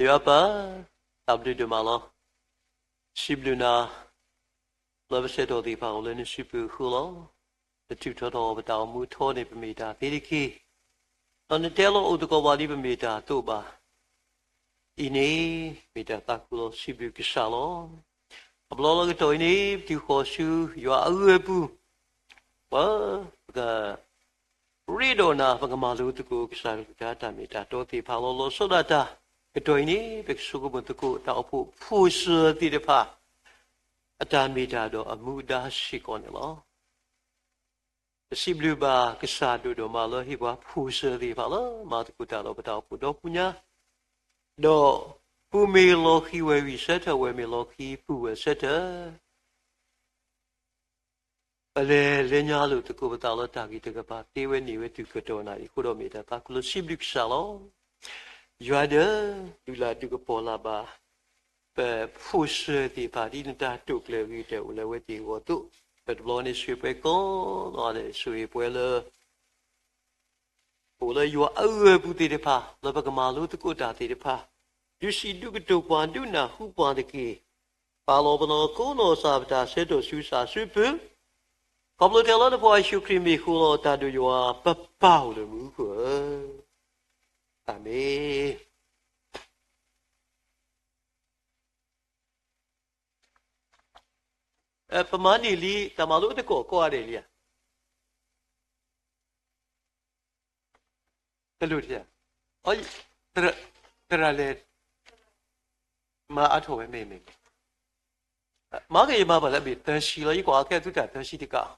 ယွၤပၢ်, တၢ်ဘျုးဒိၣ်မးလီၤ. စံးဘျုးနၤ လၢပဆဲးထီၣ်သ့ၣ်တဖၣ်အိၣ်လၢနစုပူၤအဃိလီၤ. နထုးထီၣ်ထီၣ်ပတၢ်အိၣ်မူထီန့ၢ်ပမ့ၢ်တၢ်သ့တက့ၢ်. ဒီးနတဲလီၤအိၣ်သကိးပှၤဒ်ပမ့ၢ်တၢ်အသိးဘၣ်. အံၤန့ၣ် မ့ၢ်တၢ်သးခုလီၤ စံးဘျုးကစၢ်လီၤ. အဘျီလၢကတီၢ်အံၤန့ၣ် ပတုၤဃီၤဆူယွၤအဂၢၢ်ပူၤ, ပှၤပက ရ့ဒီးနၤ ပကမၤလိသကိးကစၢ်ကလုၢ်ကထါတၢ်မ့ၢ်တၢ်တီသ့ၣ်တဖၣ်လီၤ. လီၤဆီဒၣ်တၢ် ကတီၢ်အံၤန့ၣ် ပကဆိကမိၣ်သကိးတၢ်အိၣ်ဖှိၣ်ဖိစၢၤသ့ၣ်တဖၣ် အတၢ်မ့ၢ်တၢ်ဒီးအမူအဒါစ့ၢ်ကီးန့ၣ်လီၤ. ပစံးဘျုးဘၣ်ကစၢ်ဒိၣ်ဒိၣ်မးလၢဟ့ၣ်ပှၤဖိစၢၤသ့ၣ်တဖၣ်လၢမၤသကိးတၢ်ဒီးပတၢ်အိၣ်ဖှိၣ်ဒီဖှိၣ်ညါ, ဒီးပူၤမ့ၢ်လီၤဃံၤဝဲဝံၤဆၢထၢၣ် ဝဲၢ်မ့ၢ်လီၤဃံၤပူၤဝဲဆၢထၢၣ် ပလဲၤလၢညါလိာ်သကိးပသးလၢတၢ်ဂ့ၢ်တကပၤသ့ဝဲန့ၣ်ဝဲတုၤကတီၢ်နၣ်ရံၣ်အဃိဒီး မ့ၢ်တၢ်သးခုလီၤ စံးဘျုးကစၢ်လီၤ. ယွၤဧၢ, ဒုးလၢ်ဒုးကပီၤလၢ်ဘၣ် ပဖိစၢၤသ့ၣ်တဖၣ်ဒ်နတၢ်တိာ်ကျဲၤဂ့ၤတၢ်အိၣ်လၢအဝဲသ့ၣ်အဂီၢ်အသိး, ပတဘျီန့ၣ်ဆိၣ်ဂ့ၤပှၤကိးနီၢ်ဂၤဒဲး ဆိၣ်ဂ့ၤပှၤလၢ အိၣ်လၢယွၤအဂၢၢ်ပူၤသ့ၣ်တဖၣ် လၢပကမၤလိသကိးတၢ်သ့ၣ်တဖၣ်, ဒုးစံးဒုးကတိၤပှၤ ဒုးနၢ်ဟူပှၤတက့ၢ်. ပာ်လီၤပနီၢ်ကိးနီၢ်စၢ် ပတၢ်ဆၢထၢၣ်ဆူကစၢ်စုပူၤ, ခီဖျိတၢ်လၢနဖိယ့ၣ်ၡူးခရံာ်မ့ၢ်ဃိလီၤ. တၢ်ဒိၣ်ယွၤ ပပၢ်အိၣ်လၢမူခိၣ်ဧၢ, အၤမ့ၣ်. ပမၤန့ၢ်လံ တၢ်မၤလိသကိးကိးဂၤဒဲးလံဧါ. တလိၣ်တယၤ, သရၣ်လဲၤ မၤအါထီၣ်ဝဲမ့ၢ်မ့ၢ်, မၤက့ၤယမၤပှၤလၢအဘ့ၣ်သၢဆံလီၤ. ယကွၢ်အခဲသုတၢ်သၢဆံတကး,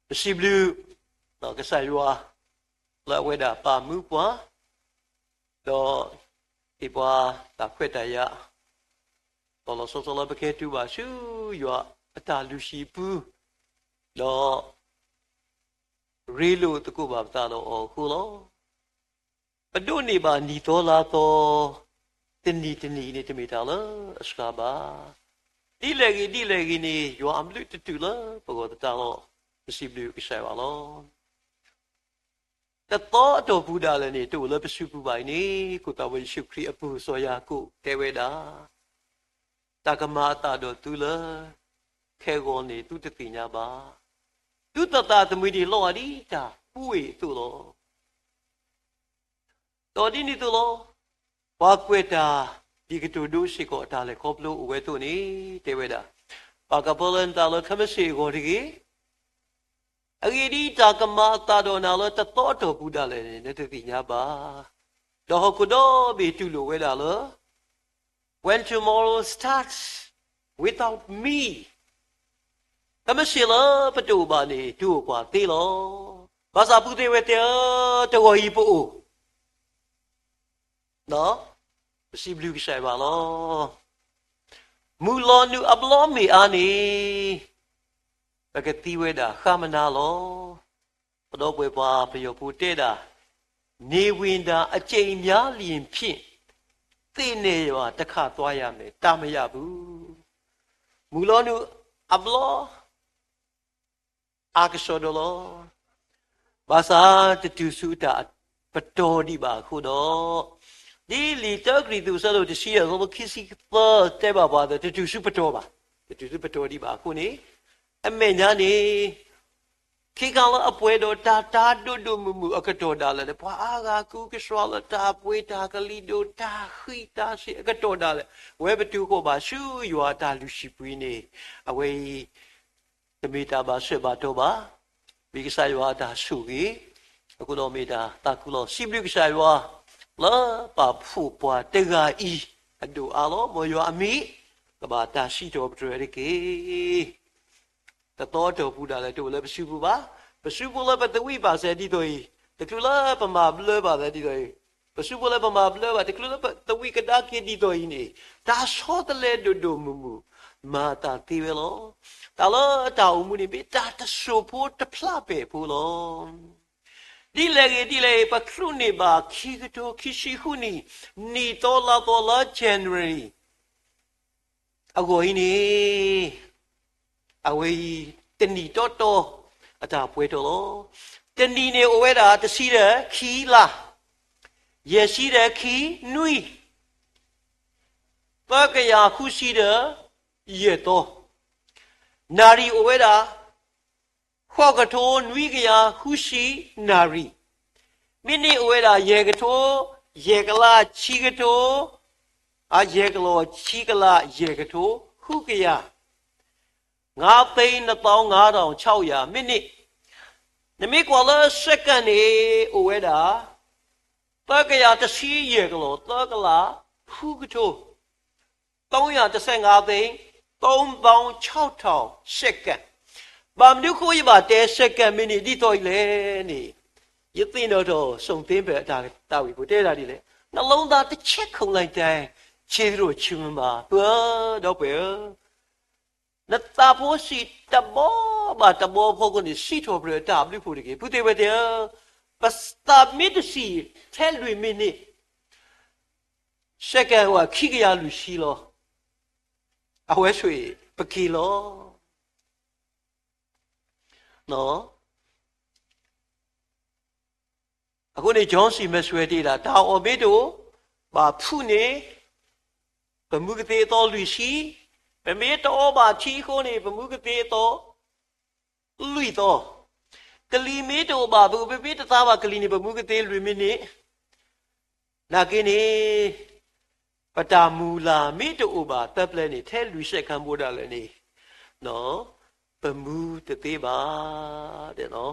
ပစံးဘျုး ကစၢ်ယွၤ လၢအဝဲဒၣ်ပာ်မူပှၤ, ဒီးဟ့ၣ်ပှၤတၢ်ခွဲးတၢ်ယာ်, ဒီးလီၤဆီဆီလၢပကဟဲတုၤဘၣ်ဆူယွၤအတၢ်လုၢ်ဟံၣ်ပူၤ, ဒီးရ့လိာ်သကိးဘၣ်ပသးဒီးအီၤအဃိလီၤ. ပဒိးန့ၢ်ဘၣ်နံၣ်သီလါသီ တနံၣ်တနံၣ်န့ၣ် တမ့ၢ်တၢ်လၢအစှၤဘၣ်. ဒ်လဲၣ်ဂ့ၤဒ်လဲၣ်ဂ့ၤန့ၣ် ယွၤအဘျုးတတုၤလၢပဂီၢ်သတးလီၤ. ပစံးဘျုးကစၢ်ယွၤလီၤ. တသီအတီၢ်ပူၤဒၣ်လဲာ်န့ၣ် တအိၣ်လၢပစုပူၤဘၣ်အံၤန့ၣ် ကိၣ်သးဝဲယ့ၣ်ၡူးခရံာ်အပူၤ စီၤယၤကိာ်တဲဝဲဒၣ်, တၢ်ကမၤအသးဒီးသုလၢ ခဲဂီၤန့ၣ် သုတသ့ၣ်ညါဘၣ်. သုသးသမူန့ၣ်လီၤဂာ်ဒ်တၢ်ပှ့ၤအသိးလီၤ. ဒီးဒ်န့ၣ်အသိးလီၤ. ပှၤကွဲးတၢ် ဒ်ကတိၤဒိစ့ၢ်ကီး တၢ်လဲၤခီဖျိအိၣ်ဝဲအသိးန့ၣ် တဲဝဲဒၣ်, ပာ်ကဖၢလၢနသးလၢခဲမုၢ်ဆ့ၣ်အဂီၢ်တဂ့ၤ. အဂ့ၢ်ဒ်အံၤ, တၢ်ကမၤအသးဒီးနၤလၢတသီအတီၢ်ပူၤဒၣ်လဲာ်န့ၣ် နတသ့ၣ်ညါဘၣ်. ဒီးဟီၣ်ခိၣ်ဒီဘ့ၣ်တူၢ်လိာ်ဝဲဒၣ်လၢ When tomorrow starts without me, ခဲမုၢ်ဆ့ၣ်လၢပတအိၣ်ဘၣ်န့ၣ် တုၤအိၣ်ကွၢ်သ့လီၤ. ဘၣ်ဆၣ်ပုၢ်သ့ၣ်ဝဲၢ်သ့ၣ်ဧၢ, တဂီၤအံၤပအိၣ် ပစံးဘျုးကစၢ်ယွၤလီၤ. မုၢ်လီၤနုာ်အဘျီမ့ၢ်အါန့ၣ် ပကသံဝဲဒၣ်ဃါမနၤလီၤ. ပဒီပုၢ်ဝဲၢ်ပှၤပယီၤဖိတဲဒၣ်, နေဝင်တာအကြိမ်များလျှင်ဖြင့် သေနေရာတခါသွားရမယ်, တမယပူၤ. မုၢ်လီၤနုာ်အဘျီ အါကစီဒီလီၤ. ဘၣ်ဆၣ်တတုၤဆူတၢ်ပတီၢ်ဒံးဘၣ်အဃိဒီး, ဒ်လံာ်တၢကရံၣ်သူး အဆၢဒိၣ်တဆံ အဆၢဖိခံဆံသၢတဲဘၣ်ပှၤဒီး တတုၤဆူပတီၢ်ဘၣ်. တတုၤဆူပတီၢ်ဒံးဘၣ်အဃိန့ၣ်, အမဲာ်ညါန့ၣ် ခံခါလၢအပှဲၤဒီးတၢ်တၤဒိၣ်ဒိၣ်မုၢ်မုၢ်အကတီၢ်ဒၣ်လဲာ်န့ၣ်, ပှၤအါဂၤကူကဆှီလၢတၢ်ပှ့ၤတၢ်ကလံၤဒိၣ် တၢ်ဃံးတၢ်စ့ၤအကတီၢ်ဒၣ်လဲာ်, ဝဲပတုၤဃီၤဘၣ်ဆူယွၤအတၢ်လုၢ်ဟံၣ်ပူၤန့ၣ်, အဝဲအံၤ တမ့ၢ်တၢ်ဘၣ်ဆၢဘၣ်တီၢ်ဘၣ်, မ့ၢ်ကစၢ်ယွၤအတၢ်ဆိၣ်ဂ့ၤ, အဃိဒီးမ့ၢ်တၢ်သးခုလီၤ. စံးဘျုးကစၢ်ယွၤ လၢပာ်ဖှိၣ်ပှၤတဂၤအံၤ အဒိၣ်အါလီၤ. မ်ယွၤအမံၤ ကဘၣ်တၢ်စံးထီၣ်ပတြၢၤတက့ၢ်. တသီအတီၢ်ပူၤဒၣ်လဲာ် တအိၣ်လၢပစုပူၤဘၣ်. ပစုပူၤလၢပသဝံးဘၣ်စဲဒ်သိးအံၤ, တချုးလၢပမၤဘျၢဘၣ်စဲဒ်သိးအံၤ, ပစုပူၤလၢပမၤဘျၢဘၣ် တချုးလၢပသဝံးကဒါက့ၤဒ်သိးအံၤန့ၣ်, တၢ်ဆီတလဲဒိၣ်ဒိၣ်မုၢ်မုၢ် မၤအသးသ့ဝဲလီၤ. တၢ်လၢတၢ်အိၣ်မူန့ၣ် မ့ၢ်တၢ်တစိၢ်ဖိတဖျါပဲာ်ဖိလီၤ. ဒ်လဲၣ်ဂ့ၤဒ်လဲၣ်ဂ့ၤ ပချုးန့ၢ်ဘၣ်ခံကထိခံဆံဃုနံၣ် နံၣ်သီလါသီလါ January အဂီၢ်အံၤန့ၣ်, အဝဲအံၤ တနံၣ်တီတီအတၢ်ပှဲၤထီၣ်လီၤ. တနံၣ်န့ၣ်အိၣ်ဝဲဒၣ်တဆံဒီးခံလါ, ယဲၢ်ဆံဒီးခံနွံ, သၢကယၤဃုဆံဒီးယဲၢ်သီ, နၣ်ရံၣ်အိၣ်ဝဲဒၣ် ဃိးကထိနွံကယၤဃုဆံနၣ်ရံၣ်, မံးနံးအိၣ်ဝဲဒၣ်ယဲၢ်ကထိ, ယဲၢ်ကလးဆံကထိ, အယဲၢ်ကလီၢ်ဆံကလးယဲၢ်ကထိဃုကယၤ, ငါးသိန်းနှစ်သောင်းငါးထောင်ခြောက်ရာမံးနံး, နမ့ၢ်ကွၢ်လၢ second န့ၣ် အိၣ်ဝဲဒၣ် သၢကယၤတဆံယဲၢ်ကလီၢ်သၢကလးဃုကထိ သုံးရာတစ်ဆယ့်ငါးသိန်း သုံးသောင်းခြောက်ထောင် second. ဘၣ်မနုၤဃိယဘၣ်တဲ second မံးနံးဒ်သိးအံၤလဲၣ်န့ၣ်, ယသ့ၣ်နီၣ်ထီၣ် စီၣ်သ့ဘဲၣ်အတၢ်ဝံၣ်ဖိတဲဒၣ်ဒ်လဲၣ်, နှလုံးသားတစ်ချက်ခုန်လိုက်တိုင်း ခြေသတို့ချေမမၤ, ပှၤဒီပုၢ်ဝဲၢ်ဧၢ, နသးဖိစံၣ်တဘီဘၣ်တဘီအဖီခိၣ်န့ၣ် စံးထီၣ်ပတြၢၤတၢ်ဘျုးဖှိၣ်တက့ၢ်. ပုၢ်သ့ၣ်ဝဲၢ်သ့ၣ်ဧၢ, ပသးမ့ၢ်တစံၣ်ထဲလွံၢ်မံးနံး, second ဝဲခံကယၤလွံၢ်ဆံလီၤ. အဝဲဆိၣ်အံၤ ပက့ၤလီၤ. အဃိန့ၣ် John C Maxwell တဲဒၣ် တၢ်အီၣ်မ့ၢ်တအိၣ်ဘၣ်ဖုၣ်န့ၣ် ပမူကသ့အသီလွံၢ်ဆံ, ပမ့ၢ်တအီဘၣ်ထံအဃိန့ၣ် ပမူကသ့အသီ လွံၢ်သီ, ကလံၤမ့ၢ်တအိၣ်ဘၣ်, ပမ့ၢ်တသါဘၣ်ကလံၤန့ၣ် ပမူကသ့လွံၢ်မံးနံး, နာ်က့န့ၣ် ပတၢ်မုၢ်လၢ်မ့ၢ်တအိၣ်ဘၣ်သၢပျဲၢ်န့ၣ် ထဲလွံၢ် second ဘိဒၣ်လဲာ်န့ၣ် ပမူတသ့ဘၣ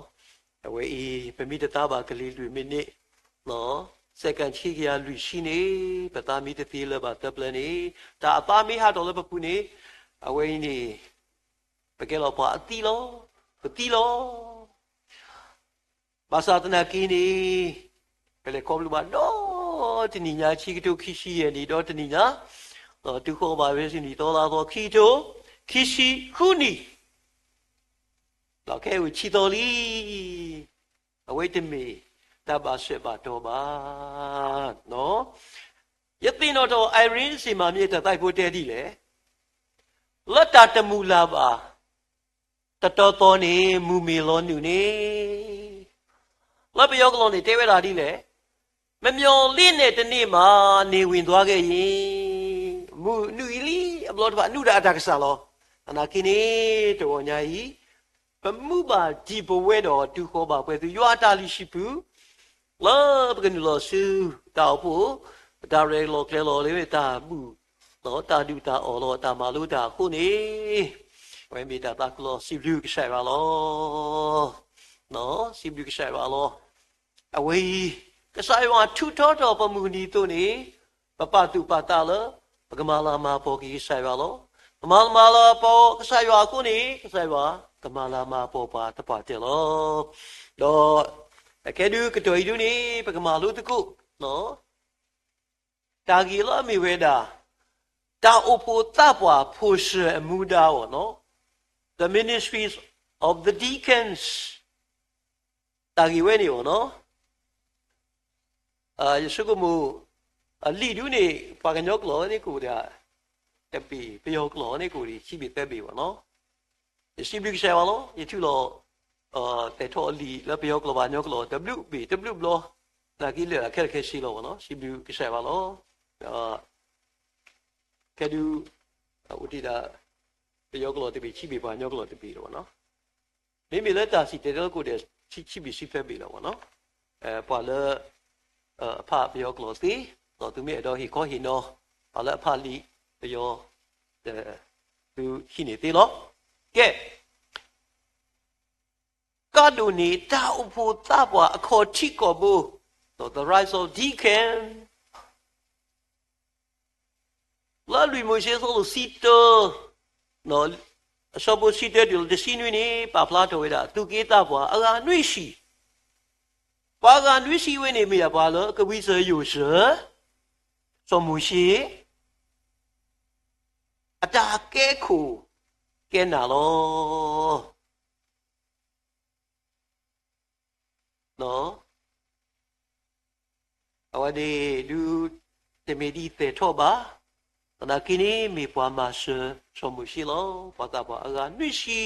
်. အဝဲအံၤ ပမ့ၢ်တသါဘၣ်ကလံၤလွံၢ် minute, second ခံကယၤလွံၢ်ဆံန့ၣ် ပသါမ့ၢ်တသ့လၢၤဘၣ်သၢပျဲၢ်န့ၣ်, တၢ်အသါမ့ၢ်ဟးထီၣ်လၢပပူၤန့ၣ်, အဝဲအံၤန့ၣ် ပကဲလီၤပှၤအသံလီၤ, ပသံလီၤ. ဘၣ်ဆၣ်သနာ်က့န့ၣ် ပလဲၤခီဖျိဘၣ်ဒီးတနံၣ်ညါ ခံကထိခံဆံယဲၢ်နံၣ်ဒီးတနံၣ်ညါ, ဒီးတုၤဃီၤဘၣ်ဝဲဆူနံၣ်သီလါသီ ခံကထိခံဆံဃုနံၣ်, ဒီးခဲအံၤအိၣ်ဆံသီလံ, အဝဲတမ့ၢ်တၢ်ဘၣ်ဆၢဘၣ်တီၤဘၣ်. ယသ့ၣ်နီၣ်ထီၣ် Eyring စံးမၤမ့ၢ်တၢ်သးဖိတဲဒ်လဲၣ်, လၢတၢ်တမုၢ်လၢ်ဘၣ် တတီၤသီန့ၣ် မုၢ်မ့ၢ်လီၤနုာ်န့ၣ်, လၢပယီၤကလီၢ်န့ၣ်တဲဝဲဒၣ်ဒ်လဲၣ်, မမျှော်လင့်တဲ့တနေ့မှာ နေဝင်သွားခဲ့ရင်, မုၢ်နုာ်အံၤလံ အဘျီတဖၣ် နုာ်ဒၣ်အတၢ်ကစၢ်လီၤ. သနာ်က့န့ၣ် တဂီၤညါအံၤ ပမူဘၣ်ဒံးပဝဲဒီးတုၤဃီၤဘၣ်ပှဲၤသုယွၤအတၢ်လုၢ်ဟံၣ်ပူၤ လၢပကနုာ်လီၤဆူတၢ်အိၣ်ဖှိၣ် ပတၢ်ရဲၣ်လီၤကျဲၤလီၤလၢတၢ်ဘူၣ် တၢ်ဒုၣ်တၢ်အီၣ်လီၤ တၢ်မၤလိတၢ်အဃိန့ၣ်, အဝဲမ့ၢ်တၢ်သးခုလီၤ စံးဘျုးကစၢ်ယွၤလီၤ. စံးဘျုးကစၢ်ယွၤလီၤ. အဝဲအံၤ ကစၢ်ယွၤထုးထီထီၣ်ပမုၢ်နံၤအသိးန့ၣ်, ပပာ်သူၣ်ပာ်သးလၢ ပကမၤလၤမၤကပီၤက့ၤကစၢ်ယွၤလီၤ. ပမၤလၤမၤကပီၤကစၢ်ယွၤအဃိန့ၣ် ကစၢ်ယွၤကမၤလၤမၤကပီၤပှၤသပှၢ်တၢၢ်လီၤ. ဒီးအခဲဒုးကတီၢ်အံၤဒုးန့ၣ် ပကမၤလိသကိး တၢ်ဂ့ၢ်လၢအမ့ၢ်ဝဲဒၣ် တၢ်အိၣ်ဖှိၣ်သးပှၢ်ဖိၣ်စၢၤအမူဒါအဂီၢ်, The Ministries of the Deacons, တၢ်ဂ့ၢ်ဝဲန့ၣ်အဂီၢ်, ယဆိကမိၣ် အလံာ်ဒုးန့ၣ် ပှၤကညီကျိာ်န့ၣ်ကအိၣ်ဒၣ်တဘ့ၣ်, ပယီၤကျိာ်န့ၣ်ကအိၣ်ဒၣ်ခံဘ့ၣ်သၢဘ့ၣ်အဂီၢ်, ယစံးဘျုးကစၢ်ယွၤလီၤ. ယထုးလီၤ သဲးထီၣ်အလံာ်လၢပယီၤကျိာ်ဘၣ်ကညီကျိာ် တဘျုးဘ့ၣ်တဘျုးဘျီ, သနာ်က့လၢာ်ခဲလၢာ်ခဲဆ့လီၤ, စံးဘျုးကစၢ်ယွၤလီၤ. ခဲဒုး အိၣ်တ့ၢ်ဒၣ် ပယီၤကျိာ်တဘ့ၣ်ခံဘ့ၣ် ပှၤကညီကျိာ်တဘ့ၣ်လီၤ. မ့မ့ၢ်လၢတၢ်စံၣ်တဲၤတဲလီၤကအိၣ်ဒၣ် ခံဘ့ၣ်ဆံသၢဘ့ၣ်လီၤ. ပှၤလၢ အဖးပယီၤကျိာ်သ့, ဒီးသုမ့ၢ်အဲၣ်ဒိးဟ့ၣ်ခီဟ့ၣ်နီၤ ပှၤလၢအဖးလံာ်ပယီၤ သုဟံးန့ၢ်သ့လီၤ. ကဲ ကဒီးန့ၣ် တၢ်အိၣ်ဖှိၣ်သးပှၢ်အခီၣ်ထံးကီၢ်ဘိ The Rise of Deacon လၢလွံၢ်မိၤၡ့အဆၢဒိၣ်ဆံတၢ, အဆၢဖိဆံတၢတုၤလၢတဆံနွံန့ၣ် ပာ်ဖျါထီၣ်ဝဲဒၣ် သူၣ်က့သးပှၢ်အဂၤနွံဆံ, ပှၤအဂၤနွံဆံဝဲန့ၣ် မ့ၢ်ဒၣ်ပှၤလၢကဝံစၢၤယိၣ်စၢၤ စီၤမိၤၡ့ အတၢ်ကဲခိၣ်ကဲနၢ်လီၤ. အဝဲန့ၣ်ဒုး တမ့ၢ်ဒ်သဲးထီၣ်ဘၣ်, သနာ်က့န့ၣ် မ့ၢ်ပှၤမၤစၢၤစီၤမိၤၡ့လီၤ. ပှၤသးပှၢ်အဂၤနွံဆံ,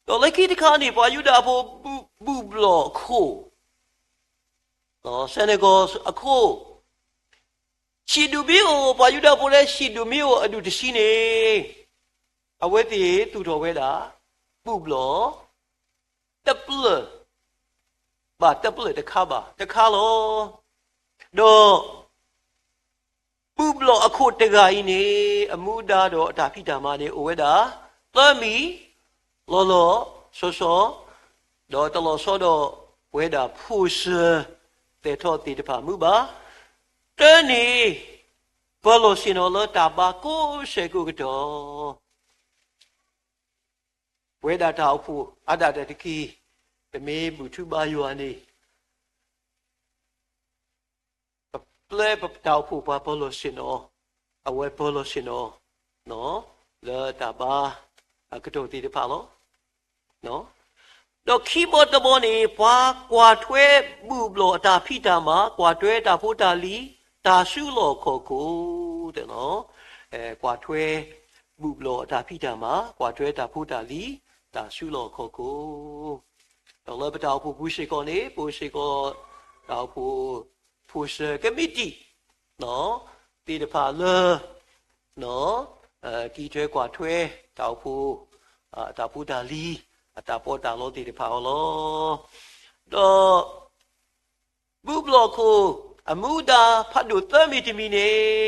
ဒီးလၢခံတခါန့ၣ် ပှၤယူဒၤဖိဘူၣ်ဘျီၣ်အခိၣ်, စဲန့ၣ်ကီးအခိၣ်, ရှေ့ဒိးမ့ၣ်အူ, ပှၤယူဒၤဖိလၢရှေ့ဒိးမ့ၣ်အူအဒူၣ်တဆံန့ၣ်, အဝဲသ့ၣ်သူၣ်ထီၣ်ဝဲဒၣ် ဘူၣ်ဘျီၣ် တဖျၢၣ်, ဘၣ်တဖျၢၣ်တခါဘၣ် တခါလီၤ. ဒီး ဘူၣ်ဘျီၣ်အခိၣ်တဂၤအံၤန့ၣ် အမူဒါဒီးအတၢ်ဖံးတၢ်မၤန့ၣ် အိၣ်ဝဲဒၣ် သၢမံၤ လီၤလီၤဆီဆီ, ဒီးတလီၤဆီဒီးဝဲဒၣ်ဖိၣ်စၢၤ သဲးထီၣ်သ့ၣ်တဖၣ်မုၢ်ဘၣ်. တၢန့ၣ် ပၢၤလီၢ်ဆ့ၣ်နီၤလၢတၢ်ဘါကိးဆၢကိးကတီၢ် ပဝဲဒၣ်တၢ်အိၣ်ဖှိၣ်အါဒၣ်တၢ်တက့ၢ်, ပမ့ၢ်ဘူၣ်ထူဘါယွၤန့ၣ် ပပျဲပတၢ်အိၣ်ဖှိၣ်ပှၤပၢၤလီၢ်ဆ့ၣ်နီၤ, အဝဲပၢၤလီၢ်ဆ့ၣ်နီၤ လၢတၢ်ဘါအကတီၢ်သ့ၣ်တဖၣ်လီၤ. ဒီးခံဘီတဘီန့ၣ် ပှၤကွၢ်ထွဲဘူၣ်ဘျီၣ်အတၢ်ဖံးတၢ်မၤ, ကွၢ်ထွဲတၢ်ဖိတၢ်လံၤ, တၢ်စုလီၢ်ခီၣ်ခိၣ်, ကွၢ်ထွဲဘူၣ်ဘျီၣ်အတၢ်ဖံးတၢ်မၤ, ကွၢ်ထွဲတၢ်ဖိတၢ်လံၤ, တၢ်စုလီၢ်ခီၣ်ခိၣ်. ဒီးလၢပတၢ်အိၣ်ဖှိၣ်ပူၤစ့ၢ်ကီးန့ၣ် ပအိၣ်စ့ၢ်ကီး တၢ်အိၣ်ဖှိၣ် ဖိၣ်စၢၤကမံးတံာ် သ့ၣ်တဖၣ်လၢ ကံးထွဲကွၢ်ထွဲ တၢ်အိၣ်ဖှိၣ် တၢ်ဖိတၢ်လံၤ အတၢ်ပီးတၢ်လီသ့ၣ်တဖၣ်အီၤလီၤ. ဒီး ဘူၣ်ဘျီၣ်ခိၣ် အမူဒါဖးဒိၣ်သၢမံၤတမံၤန့ၣ်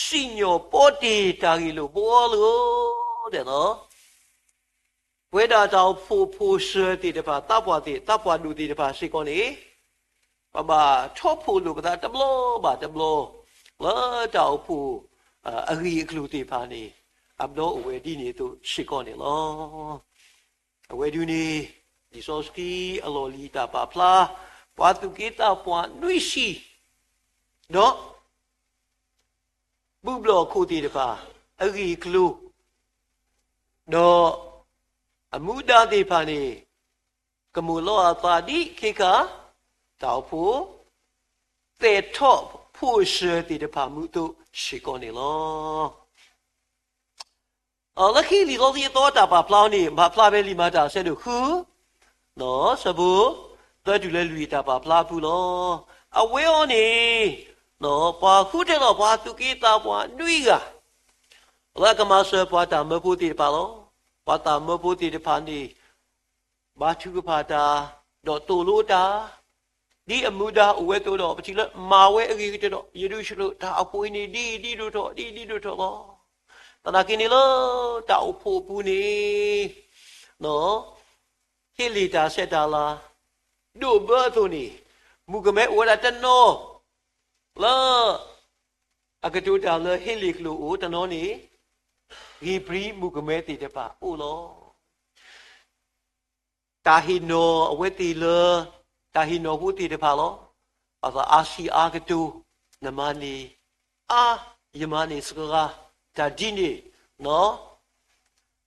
စံၣ်ညီၣ်ပီတ့ၢ်တၢ်ဂ့ၢ်လိာ်ဘှီလိာ် တဲလီၤ. ပဝဲဒၣ်တၢ်အိၣ်ဖှိၣ်ဖိၣ်စၢၤသ့ၣ်တဖၣ် သးပှၢ်သ့ၣ် သးပှၢ်ဒိၣ်သ့ၣ်တဖၣ်စ့ၢ်ကီးန့ၣ် ပဘၣ်ထီၣ်ဖှိၣ်လိာ်ပသးတဘျီဘၣ်တဘျီ လၢတၢ်အိၣ်ဖှိၣ်အဂ့ၢ်အကျိၤသ့ၣ်တဖၣ်န့ၣ် အဘျီအိၣ်ဝဲဒ်န့ၣ်အသိးစ့ၢ်ကီးန့ၣ်လီၤ. အဝဲဒၣ်န့ၣ် လံာ်စီဆှံအလီၢ်လံၤတၢ်ပာ်ဖျါ ပှၤသူၣ်က့သးပှၢ်နွံဆံ ဒီး ဘူၣ်ဘျီၣ်ခိၣ်သ့ၣ်တဖၣ် အဂ့ၢ်အကျိၤ ဒီးအမူဒါသ့ၣ်တဖၣ်န့ၣ် ကမိၣ်လီၤအသးဒ်ခ့ခါ တၢ်အိၣ်ဖှိၣ် သဲးထီၣ်ဖိၣ်စၢၤသ့ၣ်တဖၣ်မူအသိးစ့ၢ်ကီးန့ၣ်လီၤ. လၢခံလံာ်စီဆှံအသီတၢ်ပာ်ဖျါန့ၣ် ပာ်ဖျါဖဲလံာ်မၤတၢ်အဆၢဒိၣ်ဃု ဆၢဖိ သၢတုၤလၢလွံၢ်တၢ်ပာ်ဖျါအပူၤလီၤ. အဝဲအံၤန့ၣ် ပှၤဃုထၢထီၣ်ပှၤသူၣ်က့သးပှၢ်နွံဂၤ လၢအကမၤစၢၤပှၤတၢ်မၢဖိသ့ၣ်တဖၣ်လီၤ. ပှၤတၢ်မၢဖိသ့ၣ်တဖၣ်န့ၣ် ဘါထုကဖၣ်တၢ် ဒီးသိၣ်လိတၢ် ဒ်အမူဒါအိၣ်ဝဲအသိးဒီး ပထံၣ်လၢမၤဝဲအဂ့ၤကတၢၢ်ဒီး ယရူၤၡလ့ၣ်တၢ်အိၣ်ဖှိၣ်အံၤန့ၣ် ဒ်ဒ်ဒိၣ်ထီၣ် ဒ်ဒ်ဒိၣ်ထီၣ်လီၤ. သနာ်က့န့ၣ်လၢတၢ်အိၣ်ဖှိၣ်အပူၤန့ၣ် ဟ့ၣ်လ့ၣ်တၢ်ဆဲးတၢ်လၤ ဒိၣ်ဘၢအသိးန့ၣ် မုၣ်ကမဲအိၣ်ဝဲဒၣ်တနီၤ လၢ အကတိၤတၢ်လၢဟ့ၣ်လ့ၣ်ကျိၣ်အိၣ်တနီၤန့ၣ် ဂံၢ်ပြံမုၣ်ကမဲသ့ၣ်တဖၣ်အိၣ်လီၤ. တၢ်ဟ့ၣ်နီၤအဝဲသ့ၣ်လၢ တၢ်ဟ့ၣ်နီၤဖိသ့ၣ်တဖၣ်လီၤ. အသးအါဆံးအါကတိၤ နမၤန့ၢ်အါ ယမၤန့ၢ်စှၤ တၢ်ဒ်န့ၣ်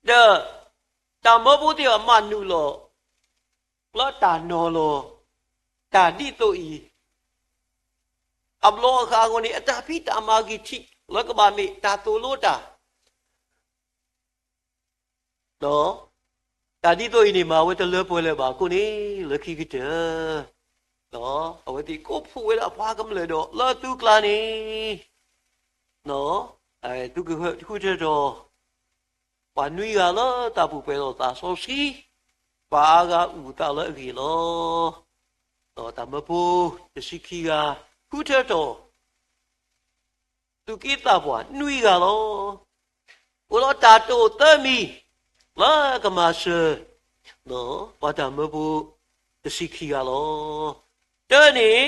ဒီး တၢ်မၢဖိသ့ၣ်တဖၣ်မၤနုာ်လီၤ လၢတၢ်နီၤလီၤ တၢ်ဒ်သိးအံၤ အဘျီအဃးအဂီၢ်န့ၣ် အတၢ်ဖံးတၢ်မၤဂံၢ်ထံး လၢကဘၣ်မ့ၢ်တၢ်သိၣ်လိတၢ် ဒီး တၢ်ဒ်သိးအံၤန့ၣ် မၤဝဲတလၢပှဲၤလၢၤဘၣ်အဃိန့ၣ် လၢခံကတၢၢ် အဝဲသ့ၣ်ကိးဖှိၣ်ဝဲဒၣ်ပှၤကမျၢၢ်ဒီး လၢသုကျါန့ၣ် သုကဃုထၢထီၣ် ပှၤနွံဂၤလၢတၢ်ပူၤဖျဲးလိာ်သးစီဆှံ, ပှၤအါဂၤအုၣ်အသးလၢအဂ့ၢ်လီၤ. ဒီးတၢ်မၢဖိတဆံခံဂၤ ဃုထၢထီၣ် သူၣ်က့သးပှၢ်နွံဂၤလီၤ. အိၣ်ဒီးတၢ်တိာ်သၢမံၤ လၢကမၤစၢၤ ပှၤတၢ်မၢဖိတဆံခံဂၤလီၤ. တၢန့ၣ်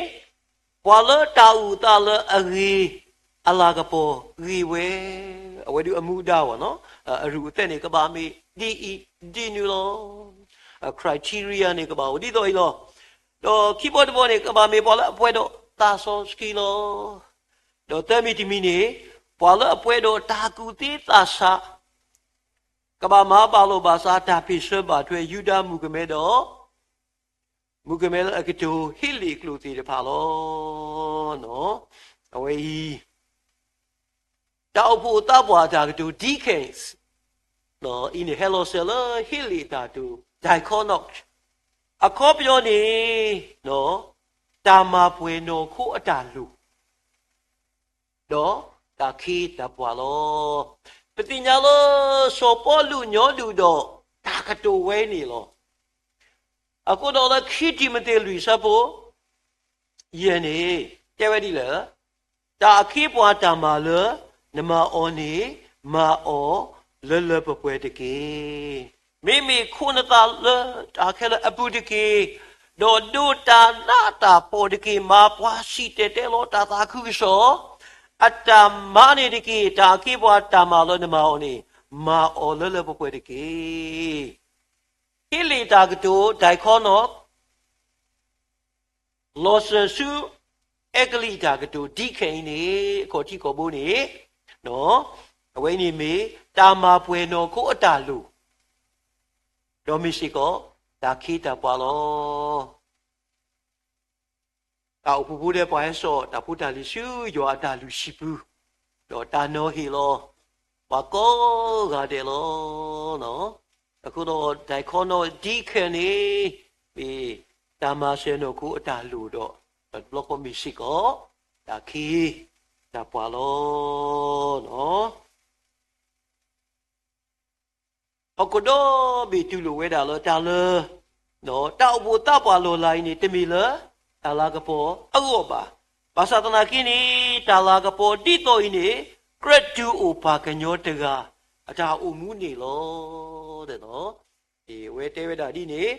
ပှၤလၢတၢ်အုၣ်အသးလၢအဂ့ၤ အလၤကပီၤဂ့ၤဝဲ, အဝဲဒၣ်အမူဒါဝဲနီၤ, အရူၢ်အသဲးန့ၣ် ကဘၣ်မ့ၢ်ဒ်အံၤဒ်နုၤလီၤ. အ criteria န့ၣ် ကဘၣ်အိၣ်ဒ်သိးအံၤလီၤ. ဒီးခံဘီတဘီန့ၣ် ကဘၣ်မ့ၢ်ပှၤလၢအပှဲၤဒီးသးစီဆှံလီၤ. ဒီးသၢမံၤတမံၤန့ၣ် ပှၤလၢအပှဲၤဒီးတၢ်ကူၣ်သ့သးဆး ကဘၣ်မၤဘၣ်လိာ်ဘၣ်စးတၢ်ဖ့ၣ်ဆၢဘၣ်ထွဲယူဒၤမုၣ်ကမဲဒီး မုၣ်ကမဲလၢအကတိၤဟ့ၣ်လ့ၣ်အကျိၤသ့ၣ်တဖၣ်လီၤ. အဝဲအံၤ တၢ်အိၣ်ဖှိၣ်သးပှၢ်အတၢ်ကတိၤ deacons အံၤန့ၣ် ဟဲလီၤစၢၤလၢဟ့ၣ်လ့ၣ်အတၢ်ကတိၤ diakonos, အခီပညီန့ၣ် တၢ်မၤပှဲၤနီၢ်ခိအတၢ်လိၣ် ဒီးတၢ်ခ့တၢ်ပှၤလီၤ. ပသ့ၣ်ညါလၢစီၤပီလူးညီဒုၣ်ဒီးတၢ်ကတိၤဝဲန့ၣ်လီၤ. အဃိဒီးလၢခံတံၤမသ့းလွံၢ်ဆၢဖိ ယဲၢ်န့ၣ် တဲဝဲဒ်လဲၣ်, တၢ်အခ့အပှၤတၢ်မၤလၢနမၤအီၤန့ၣ် မၤအီၤလၢလၢပှဲၤပှဲၤတက့ၢ်. မ့မ့ၢ်ခိးနသးလၢတၢ်ခဲလၢာ်အပူၤတက့ၢ်, ဒီးဒိးတၢ်နးတၢ်ဖှီၣ်တက့ၢ်. မၤပှၤစံၣ်တဲၤတဲလီၤတၢ်သးခုကစီၣ် အတၢ်မၤန့ၣ်တက့ၢ်. တၢ်အခ့အပှၤတၢ်မၤလၢနမၤအီၤန့ၣ် မၤအီၤလၢလၢပှဲၤပှဲၤတက့ၢ်. ဟ့လ့ၣ်တၢ်ကတိၤ diakonos လီၤစၢၤဆူ အဲကလံးတၢ်ကတိၤ deacon အံၤန့ၣ် အခီၣ်ထံးခီၣ်ဘိန့ၣ် အဝဲအံၤန့ၣ်မ့ၢ် တၢ်မၤပှဲၤနီၢ်ခိအတၢ်လိၣ်, ဒီးမ့ၢ်စ့ၢ်ကီး တၢ်ခ့တၢ်ပှၤလီၤ. တၢ်အိၣ်ဖှိၣ်ဖိဒီးပှၤဟဲစိာ်တၢ်ဖိတၢ်လံၤဆူယွၤအတၢ်လုၢ်ဟံၣ်ပူၤ, ဒီးတၢ်နီၤဟ့ၣ်လီၤ ပှၤကိးဂၤဒဲးလီၤ. အဃိဒီး diakonos deacon န့ၣ် မ့ၢ်တၢ်မၤစၢၤနီၢ်ခိအတၢ်လိၣ်ဒီး တဘျီဃီမ့ၢ်စ့ၢ်ကီး တၢ်ခ့တၢ်ပှၤလီၤ. ဟီၣ်ခိၣ်ဒီဘ့ၣ်တူၢ်လိာ်ဝဲဒၣ်လၢတၢ်လၢ တၢ်အိၣ်ဖှိၣ်သးပှၢ်လီၢ်လၤအံၤန့ၣ် တမ့ၢ်လၢတၢ်လၤကပီၤအဂီၢ်ဘၣ်. ဘၣ်ဆၣ်သနာ်က့န့ၣ် တၢ်လၤကပီၤဒ်သိးအံၤန့ၣ် ကြၢးတူၢ်အိၣ်ပှၤကညီတဂၤ အတၢ်အိၣ်မူန့ၣ်လီၤ. အဝဲတဲဝဲဒၣ်ဒ်န့ၣ်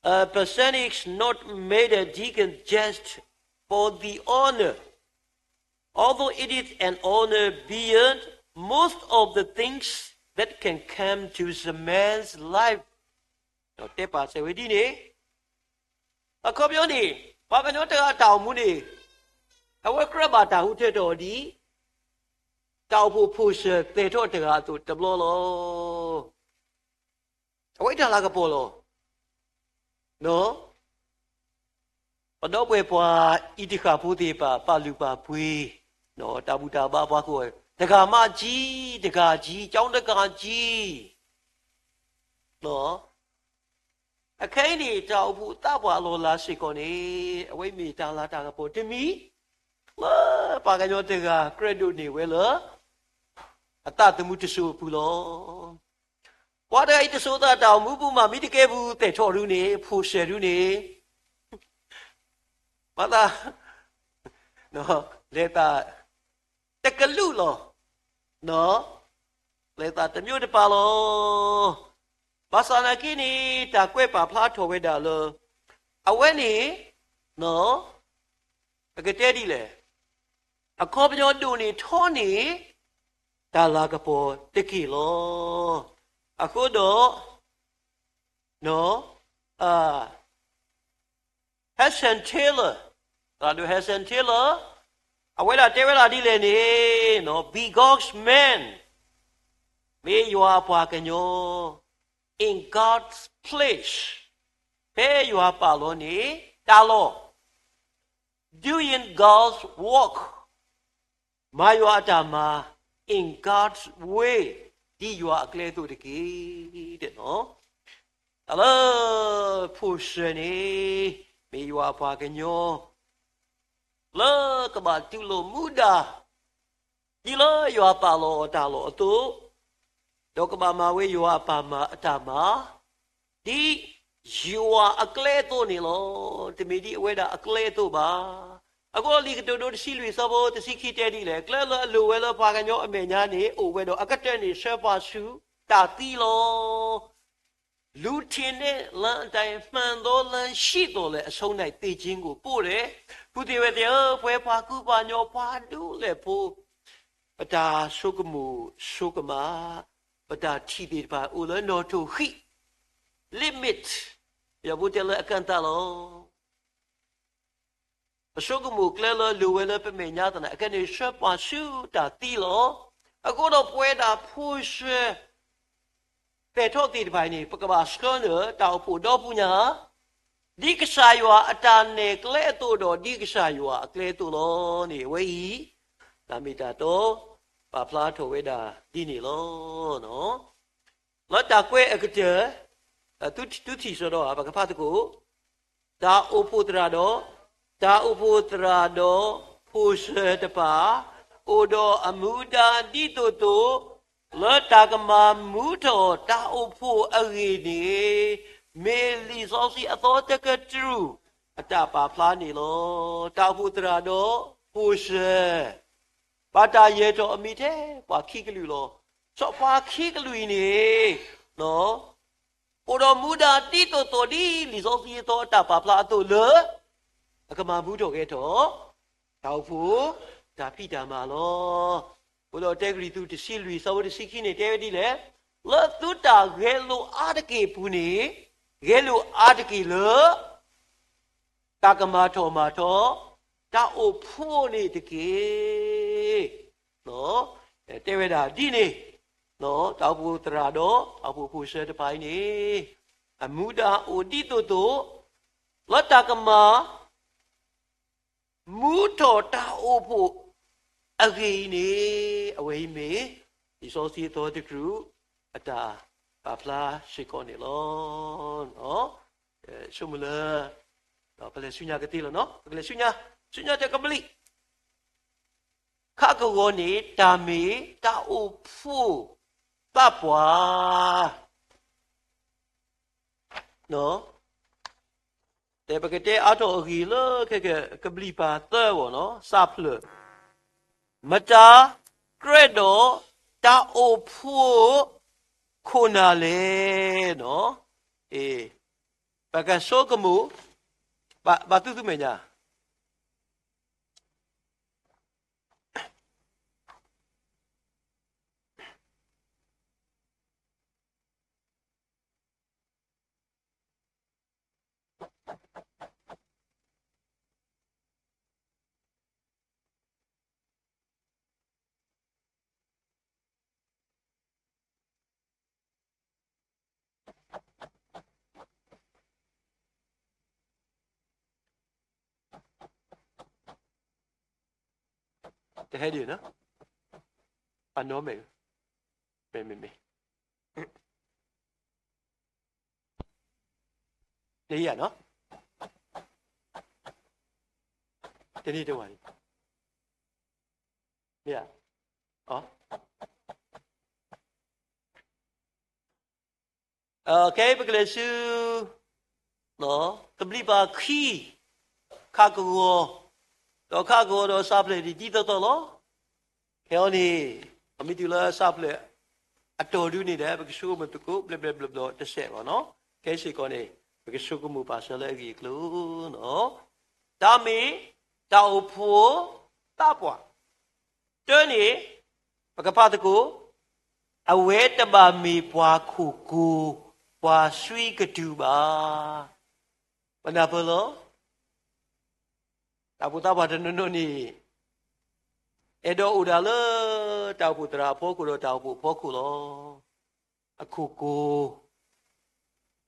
A percentage not made a deacon just for the honor, although it is an honor beyond most of the things that can come to the man's life. ဒီးတဲပာ်စၢၤဝဲဒ်န့ၣ်, အခီပညီန့ၣ် ပှၤကညီတဂၤအတၢ်အိၣ်မူန့ၣ် အဝဲကြၢးဘၣ်တၢ်ဟူးထဲထီၣ်အီၤဒ် တၢ်အိၣ်ဖှိၣ်ဖိၣ်စၢၤသဲးထီၣ်တဂၤအသိးတဘျီလီၤ. အဝဲတၢ်လၤကပီၤလီၤ. ပဒီပုၢ်ဝဲၢ်ပှၤအံၤတဃၣ်ဖိသ့ၣ်တဖၣ် ပာ်လုၢ်ပာ်ပှ့ၤ တၢ်ဘူၣ်တၢ်ဘါပှၤကိးဂၤ တဂၤမးကံ, တဂၤကံ, ကၠီတဂၤကံ, အခဲအံၤန့ၣ် တၢ်အိၣ်ဖှိၣ်သးပှၢ်အလီၢ်လၤစ့ၢ်ကီးန့ၣ် အဝဲမ့ၢ်တၢ်လၤတၢ်ကပီၤတမံၤ လၢပှၤကညီတဂၤကြၢးဒိးန့ၢ်ဝဲလၢ အသးသမူတစိၤအပူၤလီၤ. ပှၤတဂၤအံၤတစိၤသးတၢ်အိၣ်မူပူၤမး မ့ၢ်တကဲပူၤသဲးထီၣ်ဒုန့ၣ် ဖိၣ်စၢၤဒုန့ၣ် မၤသး လဲၤသးတကလုာ်လီၤ. လဲၤသးတမျိုးတပၤလီၤ. ဘၣ်ဆၣ်သနာ်က့န့ၣ် တၢ်ကွဲးပာ်ဖျါထီၣ်ဝဲဒၣ်လၢ အဝဲန့ၣ် အကတဲဒ်လဲၣ်, အခီပညီဒိၣ်န့ၢ်ထီန့ၢ် တၢ်လၤကပီၤတက့ၢ်လီၤ. အဃိဒီး Hudson Taylor, သရၣ်ဒိၣ် Hudson Taylor အဝဲဒၣ်တဲဝဲဒၣ်ဒ်လဲၣ်န့ၣ် Be God's man, မ့ၢ်ယွၤအပှၤကညီ in God's place, ဖဲယွၤပာ်လီၤန့ၣ် တၢ်လီၢ် doing God's work, မၤယွၤအတၢ်မၤ in God's way, ဒ်ယွၤအကျဲအသိးတက့ၢ်. တၢ်လၢ ဖိၣ်စၢၤန့ၣ် မ့ၢ်ယွၤအပှၤကညီ လၢကဘၣ်တူၢ်လိာ်မူဒါ ဒ်လၢယွၤပာ်လီၤအီၤတၢ်လီၢ်အသိး, ဒီးကဘၣ်မၤဝဲယွၤအပာ်မၤအတၢ်မၤ ဒ်ယွၤအကျဲအသိးန့ၣ်လီၤ. တမ့ၢ်ဒ်အဝဲဒၣ်အကျဲအသိးဘၣ်. အဃိလံာ်ကတိၤဒိတဆံလွံၢ်ဆၢဖိတဆံခံတဲဒ်လဲၣ်, ကျဲလၢအလိၣ်ဝဲလၢပှၤကညီအမဲာ်ညါန့ၣ် အိၣ်ဝဲဒီးအကတၢၢ်န့ၣ် ဆှၢပှၤဆူတၢ်သံလီၤ. လူၤထံးန့ၢ်လၢအတၢ်မှန်သောလမ်းရှိသော်လည်း အဆုံး၌သေခြင်းကိုပို့တယ်. ဖုသ့ၣ်ဝဲၢ်သ့ၣ်ဧၢ, ပဝဲပှၤကူပှၤကညီ ပှၤဒူလဲၣ်ဖိ, ပတၢ်ဆိကမိၣ်ဆိကမး, ပတၢ်ထံၣ်သ့ၣ်တဖၣ်အိၣ်လၢနီၣ်ထိၣ်ဃံး, limit, ယွၤဖိတဲလၢအကန့်သတ်လီၤ. ပဆိကမိၣ်ကျဲလၢလိၣ်ဝဲလၢပမဲာ်ညါသနာ်က့န့ၣ် ဆှၢပှၤဆူတၢ်သံလီၤ. အဃိဒီးပဝဲဒၣ်ဖိၣ်စၢၤ သဲးထီၣ်သ့ၣ်တဖၣ်အံၤန့ၣ် ပကဘၣ်ဆှၢနုာ်တၢ်အိၣ်ဖှိၣ်ဒီပူၤညါ ဒ်ကစၢ်ယွၤအတၢ်နဲၣ်ကျဲအသိးဒီး ဒ်ကစၢ်ယွၤအကျဲအသိးလီၤန့ၣ် အဝဲအံၤ တၢ်မ့ၢ်တၢ်တီ ပာ်ဖျါထီၣ်ဝဲဒၣ်ဒ်န့ၣ်လီၤ. လၢတၢ်ကွဲးအကတၢၢ် သုထံၣ်စီဒီး ပကဖးသကိး, တၢ်အိၣ်ဖှိၣ်သရၣ်ဒီး, တၢ်အိၣ်ဖှိၣ်သရၣ်ဒီး ဖိၣ်စၢၤတဖၣ် အိၣ်ဒီးအမူဒါဒ်သိးသိး လၢတၢ်ကမၤမူထီၣ်တၢ်အိၣ်ဖှိၣ်အဂ့ၢ်န့ၣ် မ့ၢ်လံာ်စီဆှံအသီတကတြူၢ်အတၢ်ပာ်ဖျါန့ၣ်လီၤ. တၢ်အိၣ်ဖှိၣ်သရၣ်ဒီး ဖိၣ်စၢၤ ဘၣ်တၢ်ယၢၤထီၣ်အမံၤထဲပှၤခံကလုာ်လီၤ. စီၤပှၤခံကလုာ်အံၤန့ၣ် အိၣ်ဒီးမူဒါဒ်သိးသိးဒ်လံာ်စီဆှံအသီအတၢ်ပာ်ဖျါအသိးလၢ အကမၤမူထီၣ်ဂဲၤထီၣ် တၢ်အိၣ်ဖှိၣ် တၢ်ဖံးတၢ်မၤလီၤ. အဃိဒီးတဲကရံၣ်သူးတဆံလွံၢ် ဆၢဖိတဆံခံန့ၣ် တဲဝဲဒ်လဲၣ်, လၢသုတၢ်ဂဲၤလိာ်အါတက့ၢ်အပူၤန့ၣ် ဂဲၤလိာ်အါတက့ၢ်လၢ တၢ်ကမၤထီၣ်မၤထီ တၢ်အိၣ်ဖှိၣ်န့ၣ်တက့ၢ်. တဲဝဲဒၣ်ဒ်န့ၣ်, တၢ်အိၣ်ဖှိၣ်သရၣ်ဒီး တၢ်အိၣ်ဖှိၣ်ဖိၣ်စၢၤတဖၣ်အံၤန့ၣ် အမူဒါအိၣ်ဒ်သိးသိး လၢတၢ်ကမၤ မူထီၣ်တၢ်အိၣ်ဖှိၣ်အဂ့ၢ်အံၤန့ၣ် အဝဲအံၤမ့ၢ် လံာ်စီဆှံအသီတကတြူၢ် အတၢ်ပာ်ဖျါစ့ၢ်ကီးန့ၣ်လီၤ. ဆိကမိၣ်လၢ ပလဲၤဆူညါကသ့လီၤနီၤ, ပကလဲၤဆူညါ, ဆူညါတကဘျံး ခးကဝီၤန့ၣ် တၢ်မ့ၢ်တၢ်အိၣ်ဖှိၣ်သးပှၢ် တဲပကတဲအါထီၣ်အဂ့ၢ်လၢခဲကကဘျံးပၤသၢဝီၤနီၤ, စးဖျၢၣ်, မတၤကြၢးဒီးတၢ်အိၣ်ဖှိၣ်ခိၣ်နၢ်လဲၣ်နီၤ. ပကဆိကမိၣ်, ဘၣ်သုသုမဲာ်ညါ တဟဲဒံးနီၤ, အနီၢ်မဲာ်, မ့ၢ်မ့ၢ်မ့ၢ် တယၤနီၤ, တနံၤတဝၤန့ၣ်, မ့ၢ်ဧါ, ခဲအံၤပကလဲၤဆူ ကဘျံးပၤခံ, ခးကဝီၤ, ဒီးခးကဝီၤဒီးစးဖျၢၣ်ဒ်သိးသိးလီၤ. ခဲအံၤန့ၣ် ပမ့ၢ်တုၤလၢစးဖျၢၣ်အတီၢ်ဒုန့ၣ်ဒီး ပကဆိကမိၣ်သကိး ဘျဲၣ်ဘျဲၣ်ဘျီဘျီတစဲးဘၣ်နီၤ. ခဲအံၤစ့ၢ်ကီးန့ၣ် ပကဆိကမိၣ်ပာ်စၢၤလၢအဂ့ၢ်အကျိၤ တၢ်မ့ၢ်တၢ်အိၣ်ဖှိၣ်သးပှၢ်, တၢန့ၣ် ပကဖးသကိး, အဝဲတဘၣ်မ့ၢ်ပှၤခိၣ်ကိၤ ပှၤစွံကတုၤဘၣ်. ပနၢ်ပၢၢ်လီၤ. တၢ်အိၣ်ဖှိၣ်သးပှၢ်တနီၤနီၤန့ၣ် အဲၣ်ဒိးအိၣ်ဒၣ်လၢ တၢ်အိၣ်ဖှိၣ်သရၣ်အဖီခိၣ်ဒီးတၢ်အိၣ်ဖှိၣ်အဖီခိၣ်လီၤ. အခိၣ်ကိၤ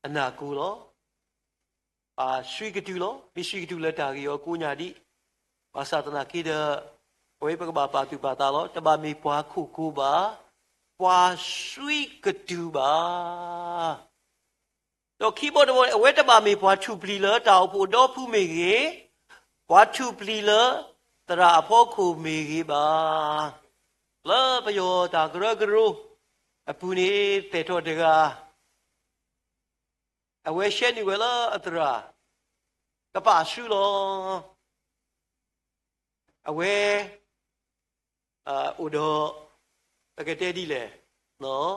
အနၢ်ကိၤလီၤ. ပှၤစွံကတုၤလီၤ. မ့ၢ်စွံကတုၤလၢတၢ်ဂ့ၢ်အီၤကိးညါဒံး, ဘၣ်ဆၣ်သနာ်က့ဒီး အဝဲပကဘၣ်ပာ်သူၣ်ပာ်သးလီၤ. တဘၣ်မ့ၢ်ပှၤခိၣ်ကိၤဘၣ်, ပှၤစွံကတုၤဘၣ်. ဒီးခံဘီတဘီန့ၣ် အဝဲတဘၣ်မ့ၢ်ပှၤထူၣ်ပျံၤလၢတၢ်အိၣ်ဖှိၣ်ဒီဖုမ့ၢ်ဂ့ၤ, ပှၤထူၣ်ပျံၤလၢသရၣ်အဖီခိၣ်မ့ၢ်ဂ့ၤဘၣ်. လၢပယီၤတၢ်ကရၢကရိအပူၤန့ၣ် သဲးထီၣ်တဂၤ အဝဲဆှၢနုာ်ဝဲလၢအသရၣ် ကပာ်ဆူလီၤ. အဝဲ အိၣ်ဒီး ပကတဲဒ်လဲၣ်,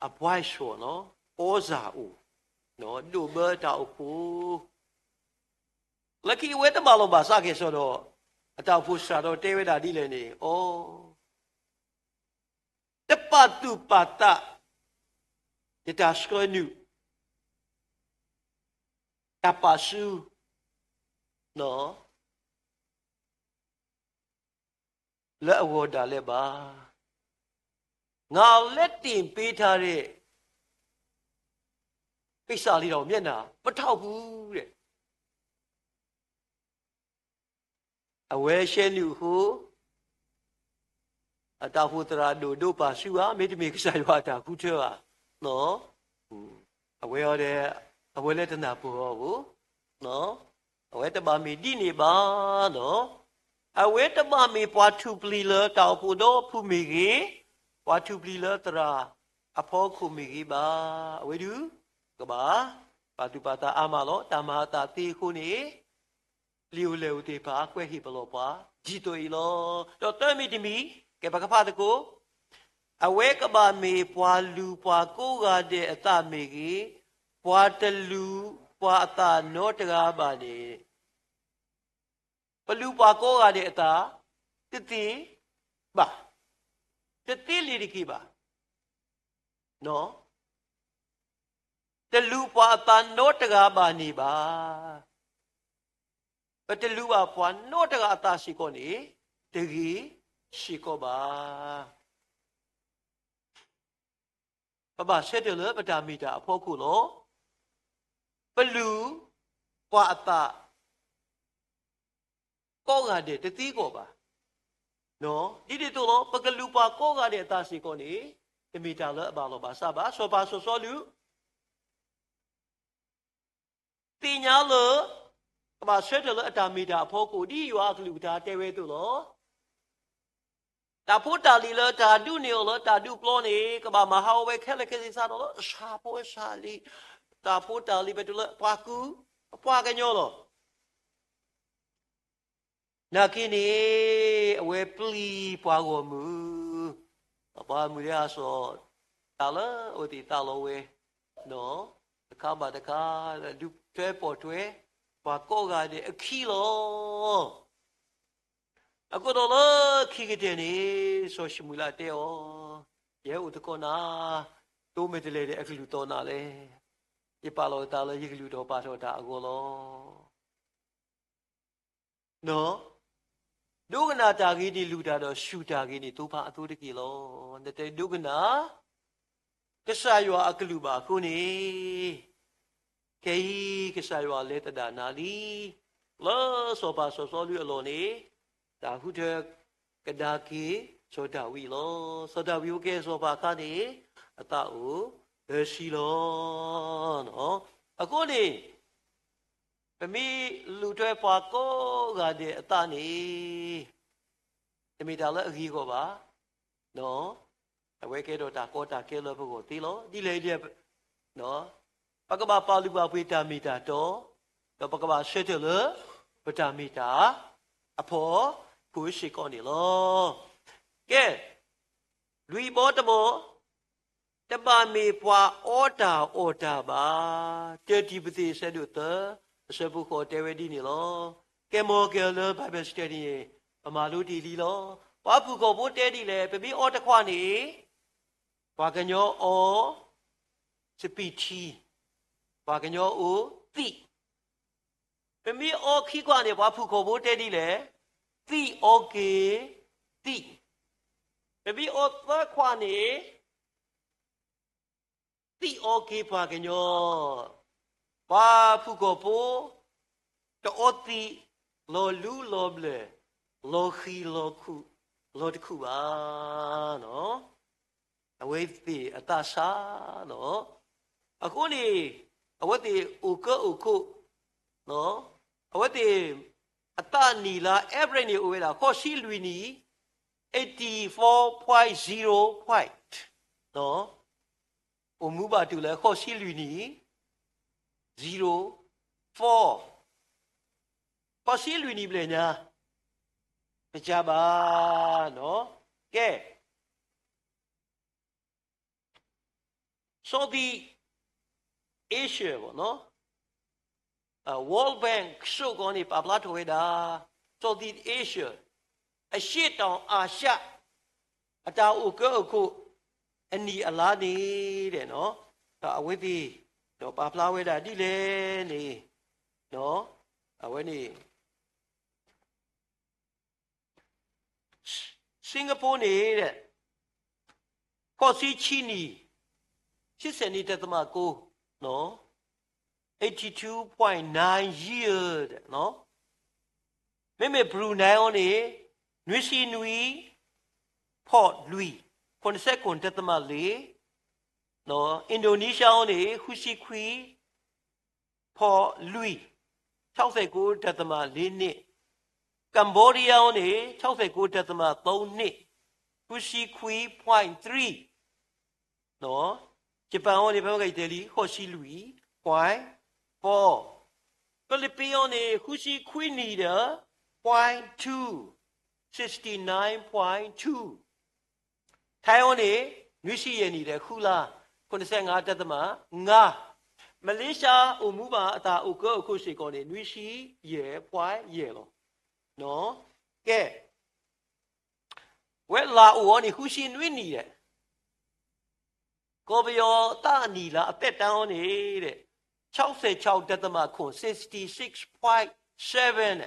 အဘှါဆိၣ်နီၤ, သြဇာအိၣ်, ဒိၣ်ဘၢတၢ်အိၣ်ဖှိၣ်. လၢခံအဝဲတမၤလီၤဘၣ်စးကဲၣ်ဆိးဒီး အတၢ်အိၣ်ဖှိၣ်စှၤဒီးတဲဝဲဒၣ်ဒ်လဲၣ်န့ၣ်, အိ တပာ်သူၣ်ပာ်သး ယတၢ်ဆှၢနုာ် တၢ်ပာ်ဆူ လၢအဂီၢ်ဒၣ်လဲာ်ဘၣ်. ငါလက်တင်ပေးထားတဲ့ ကိစ္စလေးတောင်မျက်နှာမထောက်ဘူးတဲ့. အဝဲဆှၢနုာ်အဃိ အတၢ်အိၣ်ဖှိၣ်သရၣ်ဒိၣ်ဒိၣ်ပာ်ဆူၣ်ဧါ, မ့တမ့ၢ်ကစၢ်ယွၤအတၢ်ဃုထၢဧါ. အဝဲအီၤဒီး အဝဲလၢတနၢ်ပၢၢ်အီၤဧိၤ, အဝဲတဘၣ်မ့ၢ်ဒ်န့ၣ်ဘၣ်နီၤ. အဝဲတဘၣ်မ့ၢ်ပှၤထူၣ်ပျံၤလၢတၢ်အိၣ်ဖှိၣ်ဒီဖုမ့ၢ်ဂ့ၤ, ပှၤထူၣ်ပျံၤလၢသရၣ်အဖီခိၣ်မ့ၢ်ဂ့ၤဘၣ်. အဝဲဒုး ကဘၣ်ပာ်သူၣ်ပာ်သးအါမးလီၤ. တၢ်မၤအသးသ့အဃိန့ၣ် လံာ်အိၣ်လဲၢ်အိၣ်သ့ၣ်တဖၣ် ကွဲးဟ့ၣ်ပလီၢ်ပှၤ ဒ်သိးအံၤလီၤ. ဒီးသၢမံၤတမံၤ, ကဲ ပကဖးသကိး, အဝဲကဘၣ်မ့ၢ်ပှၤလူၤပှၤကိးဂၤဒဲးအသးမ့ၢ်ဂ့ၤ, ပှၤတလူၤပှၤအသးနီတဂၤဘၣ်န့ၣ်, ပလူၤပှၤကိးဂၤဒဲးအသး တသ့ဘၣ်, တသ့လၢၤတက့ၢ်ဘၣ်. တလူၤပှၤအသးနီတဂၤဘၣ်န့ၣ်ဘၣ်. ပတလူၤဘၣ်ပှၤနီတဂၤအသးစ့ၢ်ကီးန့ၣ် တဂ့ၤစ့ၢ်ကီးဘၣ်. ပဘၣ်ဆၢထၢၣ်လၢပတၢ်မ့ၢ်တၢ်အဖီခိၣ်လီၤ. ပလူၤပှၤအသး ကိးဂၤဒဲးတသ့ကီးဘၣ်. ဒ်န့ၣ်အသိးလီၤ, ပကလူၤပှၤကိးဂၤဒဲးအသးစ့ၢ်ကီးန့ၣ် တမ့ၢ်တၢ်လၢအဘၣ်လီၢ်ဘၣ်စးဘၣ်. စီၤပၤစီၤစီလူး သ့ၣ်ညါလၢ ကဘၣ်ဆၢထၢၣ်လၢအတၢ်မ့ၢ်တၢ်အဖီခိၣ် ဒ်ယွၤအကလုၢ်ကထါတဲဝဲအသိးလီၤ. တၢ်ဖိတၢ်လံၤလၢတၢ်ဒုးန့ၢ်အီၤလၢတၢ်ဒုးပျီန့ၣ် ကဘၣ်မၤဟးဂီၤဝဲခဲလၢာ်ခဲဆ့စးထီၣ်လၢ အဆၣ်ဖိအဆၣ်လံၤ, တၢ်ဖိတၢ်လံၤ ပတုၤလၢပှၤကူ ပှၤကညီလီၤ. နာ်က့န့ၣ် အဝဲပျံၤပှၤဂီၢ်မုၢ်, ပှၤဂီၢ်မုၢ်လၢအစီၤ တၢ်လၢအဝဲသ့ၣ်သးလီဝဲ တခါဘၣ်တခါ ဒုးထွဲပိာ်ထွဲ ပှၤကိးဂၤဒဲးအခံလီၤ. အဃိဒီးလၢခံကတၢၢ်န့ၣ် စီၤၡမူၤအ့လးတဲအီၤ, ယဟဲအိၣ်သကိးနၤ, တိၢ်မဲာ်တဲၤလဲၤဒီးအကလုၢ်တီနၤလဲၣ်. ယပာ်လီၤအသးလၢယကလုၢ်ထီၣ်ပာ်ထီၣ်တၢ်အဂီၢ်လီၤ. ဒိကနၣ်တၢ်ဂ့ၤန့ၣ်လူၤတၢ်ဒီး ဆူၣ်တၢ်ဂ့ၤန့ၣ်သိဖးအသိတက့ၢ်လီၤ. နတဒိကနၣ် ကစၢ်ယွၤအကလုၢ်ဘၣ်အဃိန့ၣ်, ခဲအံၤကစၢ်ယွၤလဲၤသဒၣ်နၤလံ. လၢစီၤပၤစီၤစီလူးအလီၢ်န့ၣ် တၢ်ဃုထၢကဒါက့ၤစီၤဒၤဝံးလီၤ. စီၤဒၤဝံးအိၣ်ကဲစီၤပၤအခါန့ၣ် အသးအိၣ်သၢဆံလီၤ. အဃိန့ၣ် ပမ့ၢ်လူၤထွဲပှၤကိးဂၤဒဲးအသးန့ၣ် တမ့ၢ်တၢ်လၢအဂ့ၤအဂီၢ်ဘၣ်. အဝဲကဲထီၣ်တၢ်ကီတၢ်ခဲလၢပဂီၢ်သ့လီၤ. ဒ်လဲၣ်ဒ်လဲၣ် ပကဘၣ်ပာ်လုၢ်ပာ်ပှ့ၤတၢ်မ့ၢ်တၢ်တီ, ဒီးပကဘၣ်ဆၢထၢၣ်လၢ ပတၢ်မ့ၢ်တၢ်အဖီခိၣ်စ့ၢ်ကီးန့ၣ်လီၤ. ကဲ, လွံၢ်ဘီတဘီ, တဘၣ်မ့ၢ်ပှၤအီတၢ်အီတၢ်ဘၣ်. တၢတံၤမသ့း အဆၢဒိၣ်သၢ အဆၢဖိဃိးတဲဝဲဒ်န့ၣ်လီၤ. ကဲ မ့ၢ်ကဲလၢ Bible study န့ၣ် ပမၤလိတ့ၢ်လံလီၤ. ပှၤဖုၣ်ကိာ်ဖိတဲဒ်လဲၣ်, ပမ့ၢ်အီတခွးန့ၣ် ပှၤကညီအီ စပံးထံ, ပှၤကညီအိၣ်သံး. ပမ့ၢ်အီခံခွးန့ၣ် ပှၤဖုၣ်ကိာ်ဖိတဲဒ်လဲၣ်, သံးအီက့ၤသံး. ပမ့ၢ်အီသၢခွးန့ၣ် သံးအီက့ၤပှၤကညီ. ပှၤဖုၣ်ကိာ်ဖိ တအီသံး လီၤလူလီၤဘျၢၣ် လီၤဃံၤလီၤခူၣ် လီၤတခူၣ်ဘၣ်. အဝဲသ့ၣ်အသးစၢ်လီၤ. အဃိန့ၣ် အဝဲသ့ၣ်အိၣ်ကၢအိၣ်ခိး, အဝဲသ့ၣ်အသးနံၣ်လၢ average န့ၣ် အိၣ်ဝဲဒၣ် ဃိးဆံလွံၢ်နံၣ်, eighty four point zero point အိၣ်မူဘၣ်တုၤလၢ ဃိးဆံလွံၢ်နံၣ်, zero four, ဃိးဆံလွံၢ်နံၣ်ဘျဲၣ်ညါ, ကစၢ်ဘၣ်, ကဲ Southeast Asia ပေါ့နော်, World Bank ကစီၣ်ကီန့ၣ် ပာ်ဖျါထီၣ်ဝဲဒၣ် Southeast Asia အရှေ့တောင်အာရှ အတၢ်အိၣ်ကၢအိၣ်ခိး အနံၣ်အလါန့ၣ် ဒီးအဝဲသ့ၣ် ဒီးပာ်ဖျါဝဲဒၣ်ဒ်လဲၣ်န့ၣ်, အဝဲန့ၣ် Singapore န့ၣ် ဃိးဆံဆံနံၣ်, ဆံဆဲးနံၣ်တသမးကိး, eighty two point nine year မ့မ့ၢ် Brunei အီၤန့ၣ် နွံဆံနွံ point လွံၢ်, ခိၣ်နစဲးခိၣ်တသမးလ့ၣ်, Indonesia အီၤန့ၣ် ဃုဆံခွံ point လွံၢ်, ခြောက်ဆယ့်ကိုးဒသမလေးနှစ်, Cambodia အီၤန့ၣ် ခြောက်ဆယ့်ကိုးဒသမသုံးနှစ်, ဃုဆံခွံ point three, Japan အီၤန့ၣ် ဖဲမကတဲလံ ဃိးဆံလွံၢ် point four, Philippines အီၤန့ၣ် ဃုဆံခွံနံၣ်ဒီး point two, sixty nine point two, Taiwan အီၤန့ၣ် နွံဆံယဲၢ်နံၣ်ဒီး ဃုလါ ခုနစ်ဆယ့်ငါးဒသမငါး, Malaysia အိၣ်မူဘၣ်အတၢ်အိၣ်ကၢအိၣ်ခိးစ့ၢ်ကီးန့ၣ် နွံဆံယဲၢ် point ယဲၢ်လီၤ. ကဲ ဝဲလၣ်အိၣ်အီၤန့ၣ် ဃုဆံနွံနံၣ်ဒီး ကီၢ်ပယီၤအသးအနံၣ်လါအသက်တမ်းအီၤန့ၣ် ခြောက်ဆယ့်ခြောက်ဒသမခွံ sixty six point seven,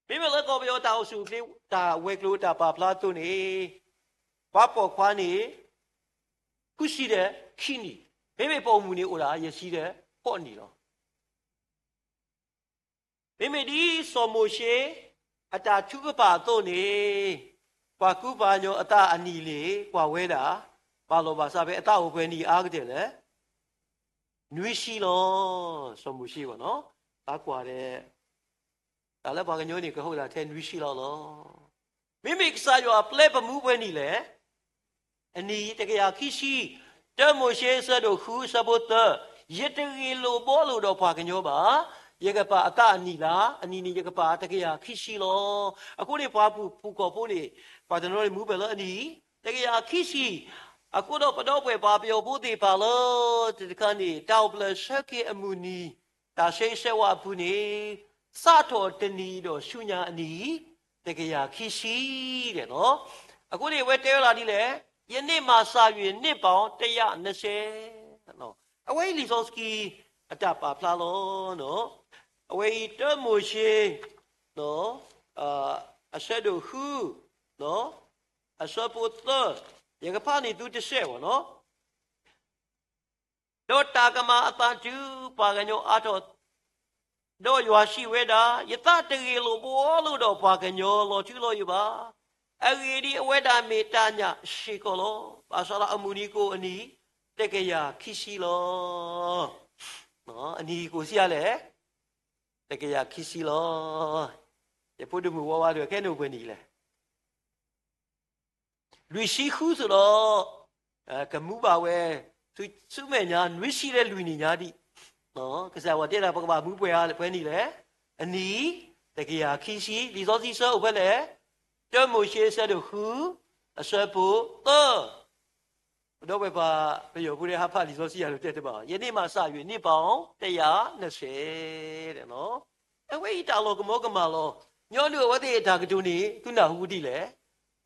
မ့မ့ၢ်လၢကီၢ်ပယီၤတၢ်အိၣ်ဆူၣ်အိၣ်ချ့ တၢ်ဝဲၤကျိၤတၢ်ပာ်ဖျါအသိးန့ၣ် ပှၤပိာ်ခွါန့ၣ် ဃုဆံဒီးခံနံၣ်, မ့မ့ၢ်ပိာ်မုၣ်န့ၣ်အိၣ်ဒၣ်ယဲၢ်ဆံဒီးဃိးနံၣ်လီၤ. မ့မ့ၢ်ဒ်စီၤမိၤၡ့ အတၢ်ထုကဖၣ်အသိးန့ၣ် ပှၤကူပှၤကညီအသးအနံၣ်န့ၣ် ကွၢ်ဝဲဒၣ် ဘၣ်လီၤဘၣ်စးဖဲအသးအိၣ်ပှဲၤနံၣ်အါကတၢၢ်လဲၣ်, နွံဆံလီၤ. စီၤမိၤၡ့ဘၣ်နီၤ သးကွၢ်ဒီး တၢ်လၢပှၤကညီန့ၣ် ကဟိးဒၣ်ထဲနွံဆံလီၤလီၤ. မ့မ့ၢ်ကစၢ်ယွၤအပျဲပမူပှဲၤနံၣ်လဲၣ်, အနံၣ်တကယၤခံဆံ, တၢမိၤၡ့အဆၢဒိၣ်ဃုအဆၢဖိသၢ, ယတဂ့ၢ်လိာ်ဘှီလိာ်ဒီးပှၤကညီဘၣ်, ယကပာ်အသးအနံၣ်လါ, အနံၣ်န့ၣ်ယကပာ်တကယၤခံဆံလီၤ. အဃိန့ၣ်ပှၤဖုၣ်ကိာ်ဖိန့ၣ် ပှၤတနီၤန့ၣ်မူပှဲၤလၢအနံၣ် တကယၤခံဆံ, အဃိဒီးပဒီပုၢ်ဝဲၢ်ပှၤပယီၤဖိသ့ၣ်တဖၣ်လၢ တခါန့ၣ် တၢ်အိၣ်ဖျဲၣ်ဆၢက့ၤအမုၢ်နံၤ တၢ်ဆၢဂ့ၤဆၢဝါအပူၤန့ၣ် စးထီၣ်တနံၤဒီးဆူညါအနံၣ် တကယၤခံဆံဒဲးလီၤ. အဃိန့ၣ် အဝဲတဲဝဲဒၣ်ဒ်လဲၣ်, ယန့ၢ်မၤစၢ်ယွၤန့ၢ်ပီၣ်တယၤနစဲး, အဝဲအံၤလံာ်စီဆှံအတၢ်ပာ်ဖျါလီၤ. အဝဲအံၤတၢမိၤၡ့ အဆၢဒိၣ်ဃု အဆၢဖိသၢ, ယကဖးန့ၢ်သုတစဲးဘၣ်နီၤ. ဒီးတၢ်ကမၤအသးတုၤပှၤကညီအါထီၣ်, ဒီးယွၤစံးဝဲဒၣ်, ယသးတဂ့ၢ်လိာ်ဘှီလိာ်ဒီးပှၤကညီလီၤထူလီၤယိာ်ဘၣ်. အဂ့ၢ်ဒ်အံၤ, အဝဲဒၣ်မ့ၢ်တၢ်ညၣ်စ့ၢ်ကီးလီၤ. ဘၣ်ဆၣ်ဒီးအမုၢ်နံၤကအိၣ်အနံၣ် တကယၤခံဆံလီၤ. အနံၣ်ကအိၣ်ဆံးအါလဲၣ်, တကယၤခံဆံလီၤ. ယဖိဒိၣ်မုၣ်ဝါဝါဒၣ် ခဲန့ၣ်အိၣ်ပှဲၤနံၣ်လဲၣ် လွံၢ်ဆံဃုသိးဒီး ကမူဘၣ်ဝဲ ဆူမဲာ်ညါ နွံဆံလၢလွံၢ်နံၣ်ညါဒံး, ကစၢ်ယွၤတဲဒၣ် ပကဘၣ်မူပှဲၤအါဖဲနံၣ်လဲၣ်, အနံၣ် တကယၤခံဆံ, လံာ်စီဆှံဆၢအိၣ်ဖဲလဲၣ်, တၢမိၤၡ့အဆၢဒိၣ်ဃု အဆၢဖိသၢ, ပဒီပုၢ်ဝဲၢ်ပှၤပယီၤဖိဒၣ် ဟးဖးလံာ်စီဆှံယၤဒိၣ်တဲတဘၣ်, ယန့ၢ်မၤစၢ်ယွၤန့ၢ်ပီၣ်တယၤနစဲး အဝဲအံၤတၢ်လီၤကမီကမၣ်လီၤ. ညီနုၢ်အဝဲသ့ၣ်အတၢ်ကတိၤန့ၣ် သုနၢ်ဟူဒ်လဲၣ်,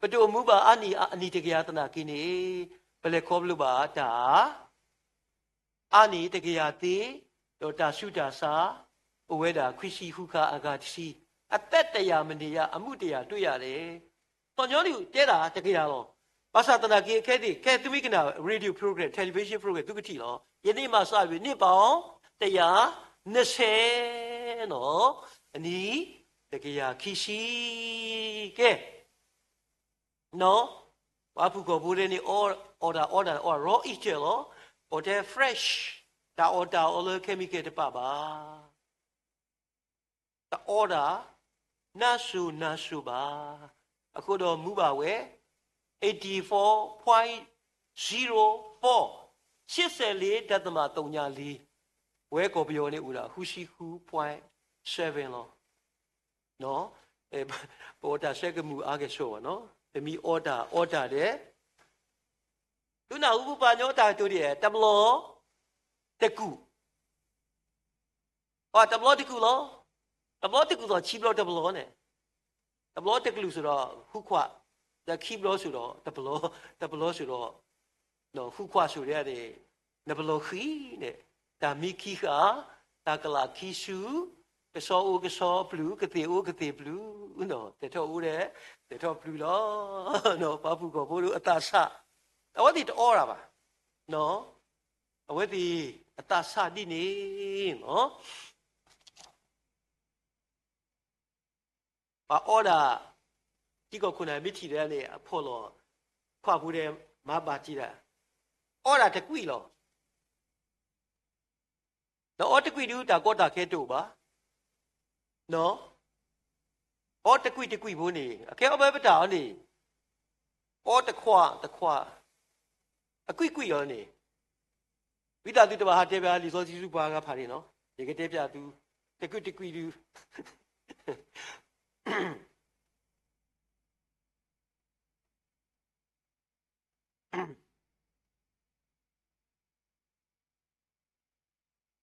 ပတအိၣ်မူဘၣ်အါနံၣ်အနံၣ်တကယၤသနာ်က့န့ၣ်, ပလဲၤခီဖျိဘၣ်တၢ် အါနံၣ်တကယၤသ့, ဒီးတၢ်ဆူးတၢ်ဆါ အိၣ်ဝဲဒၣ်ခွံဆံဃုခါအဂၤတဆံ, အသက်တရာမနေရ, အမှုတစ်ရာတွေ့ရတယ်. စီၤညီနုၢ်တဲဒၣ်တကယၤလီၤ. ဘၣ်ဆၣ်သနာ်က့ ခဲသ့ၣ် ခဲသုမ့ၢ်ကနၣ် radio program, television program သုကထံၣ်လီၤ. ယန့ၢ်မၤစၢ်ယွၤန့ၢ်ပီၣ်တယၤနစဲးနီၤ, အနံၣ် တကယၤခံဆံ ကဲ နီၤ, ပှၤဖုၣ်ကိာ်ဖိဒဲးန့ၣ် အီၣ်တၢ်အီတၢ်အီၣ် raw egg လီၤ. အီၣ်ထဲ fresh, တၢ်အီၣ်တၢ်အီလၢ chemical တပာ်ဘၣ်. တအီၣ်တၢ် နၢ်စိၤနၢ်စိၤဘၣ်. အဃိဒီးမူဘၣ်ဝဲ eighty four point zero four, ရှစ်ဆယ့်လေးဒသမသုံးညါလေး, ဝဲကီၢ်ပယီၤန့ၣ်အိၣ်ဒၣ် ဃုဆံဃု point seven လီၤ. ပအီၣ်တၢ်ဆၢကမုာ်အါကဲၣ်ဆိးဘၣ်နီၤ, ပမ့ၢ်အီၣ်တၢ်အီတၢ်ဒီး သုနၢ်ဟူပှၤကညီတၢ်ကတိၤဒ်လဲၣ်, တဘျီတကူၣ်, တဘျီတကူၣ်လီၤ. တဘျီတကူၣ်သိး ခံဘျီတဘျီန့ၣ်, တဘျီတကလုာ်စ့ၢ်ဒီး ဃုခွး, ဒီးခံဘျီစ့ၢ်ဒီး တဘျီ, တဘျီစ့ၢ်ဒီး ဃုခွးစ့ၢ်ဒ်န့ၣ်, နဘျီဃံန့ၣ်, တၢ်မံခံဃာ်, တၢ်ကလးခံဆူ, ကဆီအိၣ်ကဆီပျုၢ်, ကသ့ၣ်အိၣ်ကသ့ၣ်ပျုၢ်, သဲးထီၣ်အိၣ်ဒီး သဲးထီၣ်ပျုၢ်လီၤ. ပှၤဖုၣ်ကိာ်ဖိဒိၣ်အသးဆး, အဝဲသ့ၣ်တအီတၢ်ဘၣ်. အဝဲသ့ၣ်အသးဆးဒ်န့ၣ်လီၤ. ပှၤအီဒၣ် ထံကီၢ်ခိၣ်နၢ်မ့ၢ်ထံၣ်ဒၣ်န့ၣ် အဖီၣ်လီၤ ခွးပူၤဒီး မၤဘၣ်တံၢ်တၢ်, အီဒၣ်တကွံာ်လီၤ. ဒီးအီတကွံာ်ဒုး တၢ်ကီတၢ်ခဲတအိၣ်ဘၣ်. အီတကွံာ်တကွံာ်ဖိန့ၣ် အခဲအီၣ်ဘၣ်ပတၢ်အီၤန့ၣ် အီတခွးတခွး အကွံာ်ကွံာ်အီၤန့ၣ် ဝံသးစူၤတဘၣ်ဟးတဲဘၣ်လံာ်စီဆှံဆူပှၤဂၤဖးန့ၣ်နီၤ, ယကတဲပျးသု တကွံာ်တကွံာ်ဒုး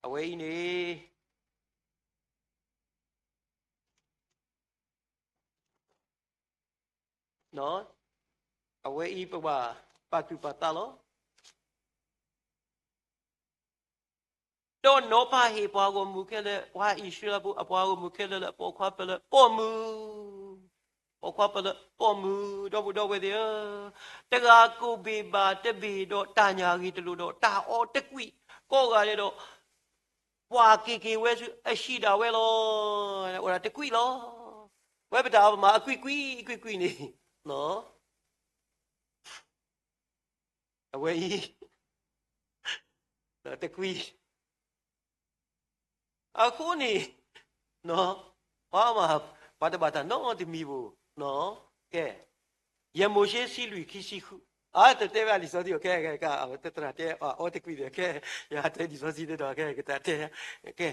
အဝဲအံၤန့ၣ် အဝဲအံၤပဘၣ်ပာ်သူၣ်ပာ်သးလီၤ. ဒီးနီၤဖးဟ့ၣ်ပှၤဂီၢ်မုၢ်ခဲလၢာ်, ပှၤအံၣ်စရ့လးဖိအပှၤဂီၢ်မုၢ်ခဲလၢာ်လၢအပိာ်ခွါပၢၢ်လၢပိာ်မုၣ်, ပိာ်ခွါပၢၢ်လၢပိာ်မုၣ်, ဒီပုၢ်ဒီဝဲၢ်သ့ၣ်ဧၢ, တဂၤကိၣ်ဘ့ၣ်ဘၣ်တဘ့ၣ်ဒီးတၢ်ညၣ်ဂ့ၤတလိာ်ဒီး တၢ်အီတကွံာ်ကိးဂၤဒဲးဒီး ပှၤက့ၤက့ၤဝဲဆူအဟံၣ်ဒၣ်ဝဲလီၤ. အိၣ်ဒၣ်တကွံာ်လီၤ. ဝဲပတၢ်အီၣ်ပမၤအကွံာ်ကွံာ်ကွံာ်ကွံာ်န့ၣ် အဝဲအံၤ တကွံာ် အဃိန့ၣ် ပှၤမၤ ပှၤတဘၣ်တၢ်နီတမံၤဘၣ်. ကဲ ယမိၤၡ့ဆံလွံၢ်ခံဆံဃု, အတတဲဝဲလံာ်စီဆှံ ကဲ ကဲ ကဲ အဝဲသရၣ်တဲအီတကွံာ်ဒီး ကဲ ယတဲလံာ်စီဆှံသ့ဒီး ကဲ ကတၢ်တဲ ကဲ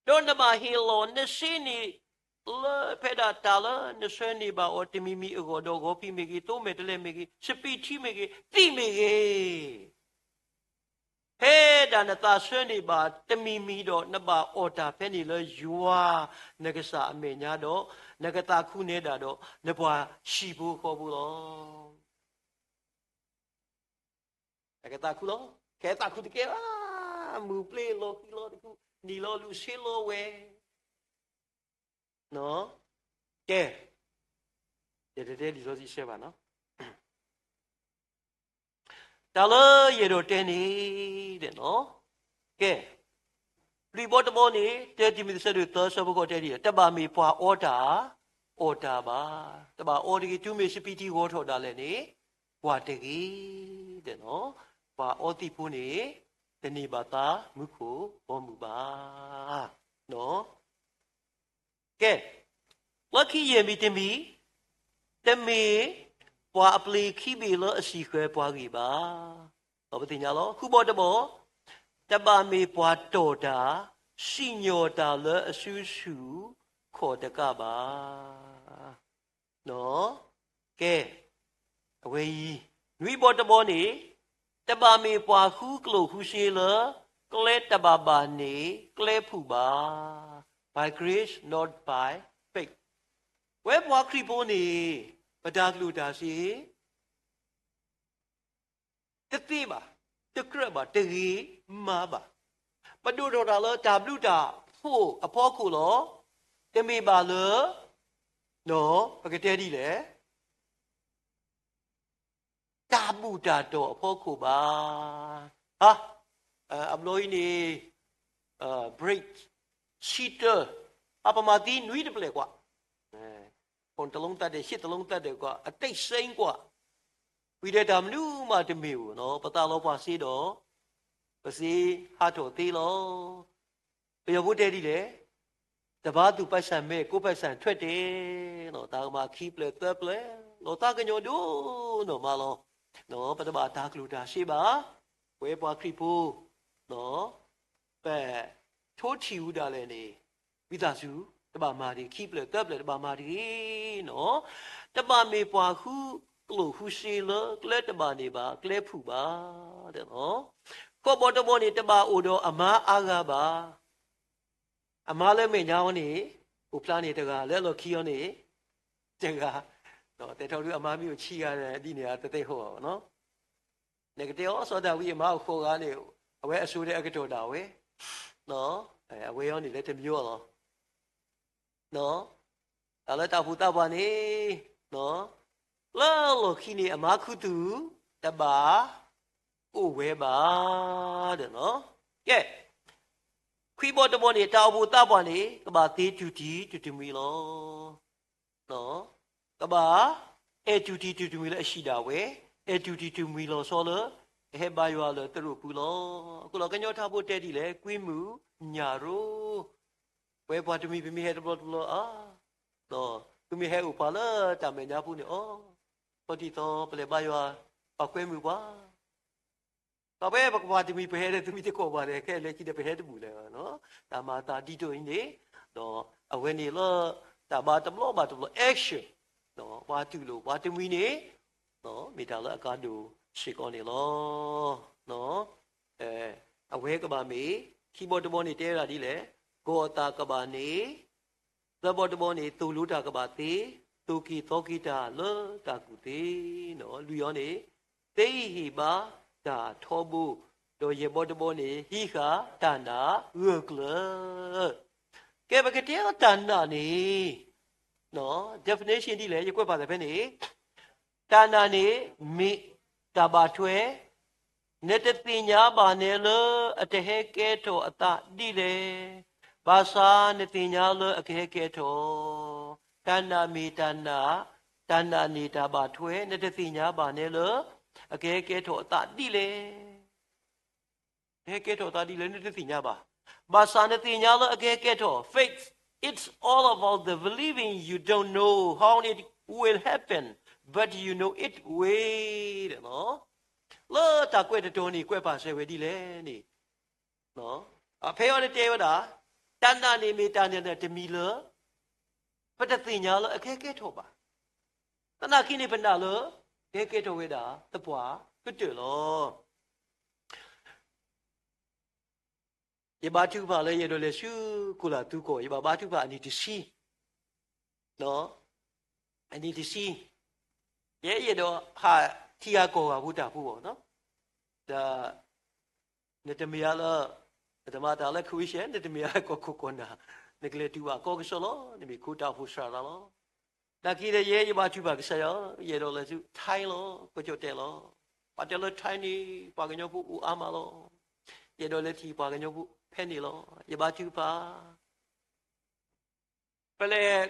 ဒီးနဘၣ်ဟ့ၣ်လီၤနစ့န့ၣ် လၢဖဲဒၣ်တၢ်လၢနဆှၢန့ၢ်ဘၣ်အီၤတမံၤမံၤအဂီၢ်, ဒီးဂီၤဖံးမ့ၢ်ဂ့ၤ, သိမဲာ်တဲးလဲးမ့ၢ်ဂ့ၤ, စပံးထံမ့ၢ်ဂ့ၤ, သံးမ့ၢ်ဂ့ၤ, ဖဲဒၣ်နသးဆှၢန့ၢ်ဘၣ်တမံၤမံၤဒီး နဘၣ်အီၣ်တၢ်ဖဲန့ၣ်လၢယွၤနကစၢ်အမဲာ်ညါဒီး နကသးခုနဲဒၣ်ဒီး နပှၤဟံၣ်ဖိဃီဖိလီၤ. အကသးခုလီၤ. ကဲသးခုတကဲဘၣ်, မုၢ်ပျ့ၤလီၤဃံလီၤတခု, နံၤလီၤလူၤဆ့လီၤဝဲ. ကဲ, ယတတဲလံာ်စီဆှံဆၢဘၣ်နီၤ. တၢ်လၢယအဲၣ်ဒိးတဲန့ၣ်, ကဲ, လွံၢ်ဘီတဘီန့ၣ် တၢတံၤမသ့း ဆၢဒိၣ်သၢ ဆၢဖိဃိးတဲဒ်လဲၣ်, တဘၣ်မ့ၢ်ပှၤအီတၢ်, အီၣ်တၢ်ဘၣ်. တဘၣ်အီတဂ့ၤ, တုၤမ့ၢ်စပံးထံဂီၤထီၣ်ဒၣ်လဲာ်န့ၣ် ကွၢ်တဂ့ၤ, ပှၤအီသံးဖိန့ၣ် တန့ၢ်ဘၣ်သးမူခိၣ်ဘီမုၢ်ဘၣ်. ကဲ, လၢခံယဲၢ်မံၤတမံၤ, တမ့ၢ်ပှၤအပျ့ၤခံဘ့ၣ်လၢအစံၣ်ဃၢၤပှၤဂံၢ်ဘၣ်. ဒီးပသ့ၣ်ညါလီၤ. ဃုဘီတဘီ, တဘၣ်မ့ၢ်ပှၤတီၢ်တၢ်, စံၣ်ညီၣ်တၢ်လၢအစုဆူၣ်ခီၣ်တကးဘၣ်. ကဲ, အဝဲအံၤ, နွံဘီတဘီန့ၣ်, တဘၣ်မ့ၢ်ပှၤဃုကျိၣ်ဃုစ့လၢ ကျဲတဘၣ်ဘၣ်န့ၣ် ကျဲဖုၣ်ဘၣ်. By grace, not by faith. ဝဲပှၤခရံာ်ဖိန့ၣ် ပတၢ်ကျိၣ်တၢ်စ့ တသ့ဘၣ်, တကြၢးဘၣ်, တဂ့ၤမးဘၣ်. ပဒိၣ်ထီၣ်တၢ်လၢတၢ်ဘျုးတၢ်ဖှိၣ်အဖီခိၣ်လီၤ. တမ့ၢ်ဘၣ်လၢ ပကတဲဒ်လဲၣ်, တၢ်ဘူၣ်တၢ်တီၢ်အဖီခိၣ်ဘၣ်. အဘျီအံၤန့ၣ် break ဆံတၢ, အပမၤသံနွံတပျဲၢ်ကွၢ်, ဖုန်းတစ်လုံးသတ်တယ်, ရှစ်တစ်လုံးသတ်တယ်ကွၢ်, အတိတ်စိမ်းကွၢ်, ဝံၤဒီးတၢ်မနုၤမးတမ့ၢ်ဧိၤနီၤ, ပသးလီၤပှၤစ့ဒီး ပစ့ဟးထီၣ်သ့လီၤ. ပယီၤဖိတဲဒ်လဲၣ်, တဘါသူၣ်ပိုက်ဆံမဲ, ကိုယ်ပိုက်ဆံထွက်တယ်, တၢ်ကမၣ်ခံပျဲၢ်သၢပျဲၢ်, လီၤသးကညီၤဒိၣ်နီၢ်မးလီၤ. ပတဘၣ်တၢ်ကျိၣ်တၢ်စ့ဘၣ်, ပဝဲပှၤခရံာ်ဖိ ပထိထံၣ်ဝံၤဒၣ်လဲာ်န့ၣ်, ဝံသးစူၤ တဘၣ်မၤတဂ့ၤ, ခံပျဲၢ်သၢပျဲၢ်တဘၣ်မၤတဂ့ၤ. တဘၣ်မ့ၢ်ပှၤဃုကျိၣ်ဃုစ့လၢ ကျဲတဘၣ်န့ၣ်ဘၣ်, ကျဲဖုၣ်ဘၣ်. ဃိးဘီတဘီန့ၣ် တဘၣ်အိၣ်ဒီးအမါအါဂၤဘၣ်. အမါလၢမဲာ်ညါအီၤန့ၣ် အိၣ်ဖျါန့ၣ်တဂၤ, လၢအလီၢ်ခံအီၤန့ၣ် တဂၤ, တဲထီၣ်ဒုးအမါမ့ၢ်အိၣ်ဆံဂၤဒ်န့ၣ် အတသ့ဟီၣ်ဘၣ်နီၤ. နကတဲအီၤ စီၤဒၤဝံးအမါအိၣ်ဃိးဂၤန့ၣ် အဝဲအစိၤဒဲးအကတီၢ်ဒၣ်ဝဲ, အဝဲအီၤန့ၣ်လၢတမံၤအီၤလီၤ. တၢ်လၢတၢ်အိၣ်ဖှိၣ်သးပှၢ်န့ၣ် လၢလီၢ်ခံန့ၣ် အမါခူသူၣ်တဘၣ်အိၣ်ဝဲဘၣ်. ကဲ, ခွံဘီတဘီန့ၣ် တၢ်အိၣ်ဖှိၣ်သးပှၢ်န့ၣ် ကဘၣ်သ့တူၢ်တံၢ်တူၢ်တမှံၤလီၤ. ကဘၣ်အဲၣ်တူၢ်တံၢ်တူၢ်တမှံၤလၢအဟံၣ်ဒၣ်ဝဲ, အဲၣ်တူၢ်တံၢ်တူၢ်တမှံၤလီၤဆီလၢ ကဟဲဘါယွၤလၢသရိာ်ပူၤလီၤ. အဃိဒီးကညီထါဖိတဲဒ်လဲၣ်, ကွံမုၢ်ညၣ်ရိ, ပဝဲပှၤတမှံၤပမ့ၢ်ဟဲတဘျီတဘျီဧါ, ဒီးပမ့ၢ်ဟဲအိၣ်ပှၤလၢတၢ်မဲာ်ညါပူၤန့ၣ်, အိ, ခီတံၢ်သီပလဲၤဘါယွၤ, ပှၤကွဲမုာ်ပှၤ ပဝဲပကပှၤတမှံၤပဟဲဒီး သုမ့ၢ်တကိးပှၤဒီး ခဲလၢာ်ခံဒီးပဟဲတဘူၣ်လၢၤ, တၢ်မၤအသးဒ်သိးအံၤန့ၣ်, ဒီးအဝဲန့ၣ်လၢ တၢ်ဘါတဘျီဘၣ်တဘျီ action, ပှၤတူၢ်လိာ်ပှၤတမှံၤန့ၣ်, မ့ၢ်တၢ်လၢအကါဒိၣ်စ့ၢ်ကီးန့ၣ်လီၤ. အဝဲကဘၣ်မ့ၢ်, ခံဘီတဘီန့ၣ်တဲဝဲဒၣ်ဒ်လဲၣ်, ကီၤအသးကဘၣ်န့ၣ်, သၢဘီတဘီန့ၣ် သိၣ်လိတၢ်ကဘၣ်သ့, သိၣ်က့ၤသီက့ၤတၢ်လၢတၢ်ကူၣ်သ့, လွံၢ်အီၤန့ၣ်, သ့ဟ့ၣ်ဘါတၢ်ထီဘိ, ဒီးယဲၢ်ဘီတဘီန့ၣ် ဟံးဃာ်တၢ်နာ်ဂၢၢ်ကျၢၤ. ကဲ ပကတဲအီၤတၢ်နာ်န့ၣ်, definition ဒ်လဲၣ်, ယကွဲးပာ်သးဖဲန့ၣ်, တၢ်နာ်န့ၣ် မ့ၢ်တၢ်ဘၣ်ထွဲ နတသ့ၣ်ညါဘၣ်နဲလၢအတဟဲကဲထီၣ်အသးဒ်လဲၣ်, ဘၣ်ဆၣ်နသ့ၣ်ညါလၢအကဟဲကဲထီၣ်, တၢ်နာ်မ့ၢ်တၢ်နာ်, တၢ်နာ်န့ၣ်တၢ်ဘၣ်ထွဲ နတသ့ၣ်ညါဘၣ်နဲလၢ အကဟဲကဲထီၣ်အသးဒ်လဲၣ်, ကဟဲကဲထီၣ်အသးဒ်လဲၣ် နတသ့ၣ်ညါဘၣ်. ဘၣ်ဆၣ်နသ့ၣ်ညါလၢအကဟဲကဲထီၣ်, faith, it's all about the believing, you don't know how it will happen, but you know it will လၢတၢ်ကွဲးတတီၤန့ၣ် ကွဲးပာ်စၢၤဝဲဒ်လဲၣ်န့ၣ်, ဖဲအံၤန့ၣ်တဲဝဲဒၣ်, တၢ်နာ်န့ၣ်မ့ၢ်တၢ်နာ်တမံၤလၢ ပတသ့ၣ်ညါလၢအကဟဲကဲထီၣ်ဘၣ်. သနာ်က့န့ၣ် ပနာ်လၢ ကဟဲကဲထီၣ်ဝဲဒၣ်သပှၢ်ကတၢၢ်လီၤ. ယဘါထုကဖၣ်လၢယအဲၣ်ဒိးလဲၤဆူခိၣ်လာ်သူကီၢ်, ယဘၣ်ဘါထုကဖၣ်အနံၣ်တဆံ, အနံၣ်တဆံ, ယအဲၣ်ဒိးဟးထံဂၤကီၢ်ဂၤဖိတၢ်ဖိအီၤ, ဒီး နတမ့ၢ်အါလၢ နတမၤတၢ်လၢခဝ့ၡဲၣ်, နတမ့ၢ်အါလၢကီၢ်ခိၣ်ကီၢ်နၢ်, နကလဲၤတုၤဘၣ်ကီၢ်ကစီၣ်လီၤ, နမ့ၢ်ခိတၢ်အိၣ်ဖှိၣ်စှၤသးလီၤ. နာ်က့ဒီးယဲယဘါထုကဖၣ်ကစၢ်ယွၤ, ယအဲၣ်ဒိးလဲၤဆူ Thai လီၤ, ကီၢ်ကၠီၣ်တဲၣ်လီၤ. ပှၤတဲလၢ Thai န့ၣ် ပှၤကညီဖိအိၣ်အါမးလီၤ. ယအဲၣ်ဒိးလဲၤထံၣ်ပှၤကညီဖိဖဲန့ၣ်လီၤ. ယဘါထုကဖၣ် ဖဲလဲၣ်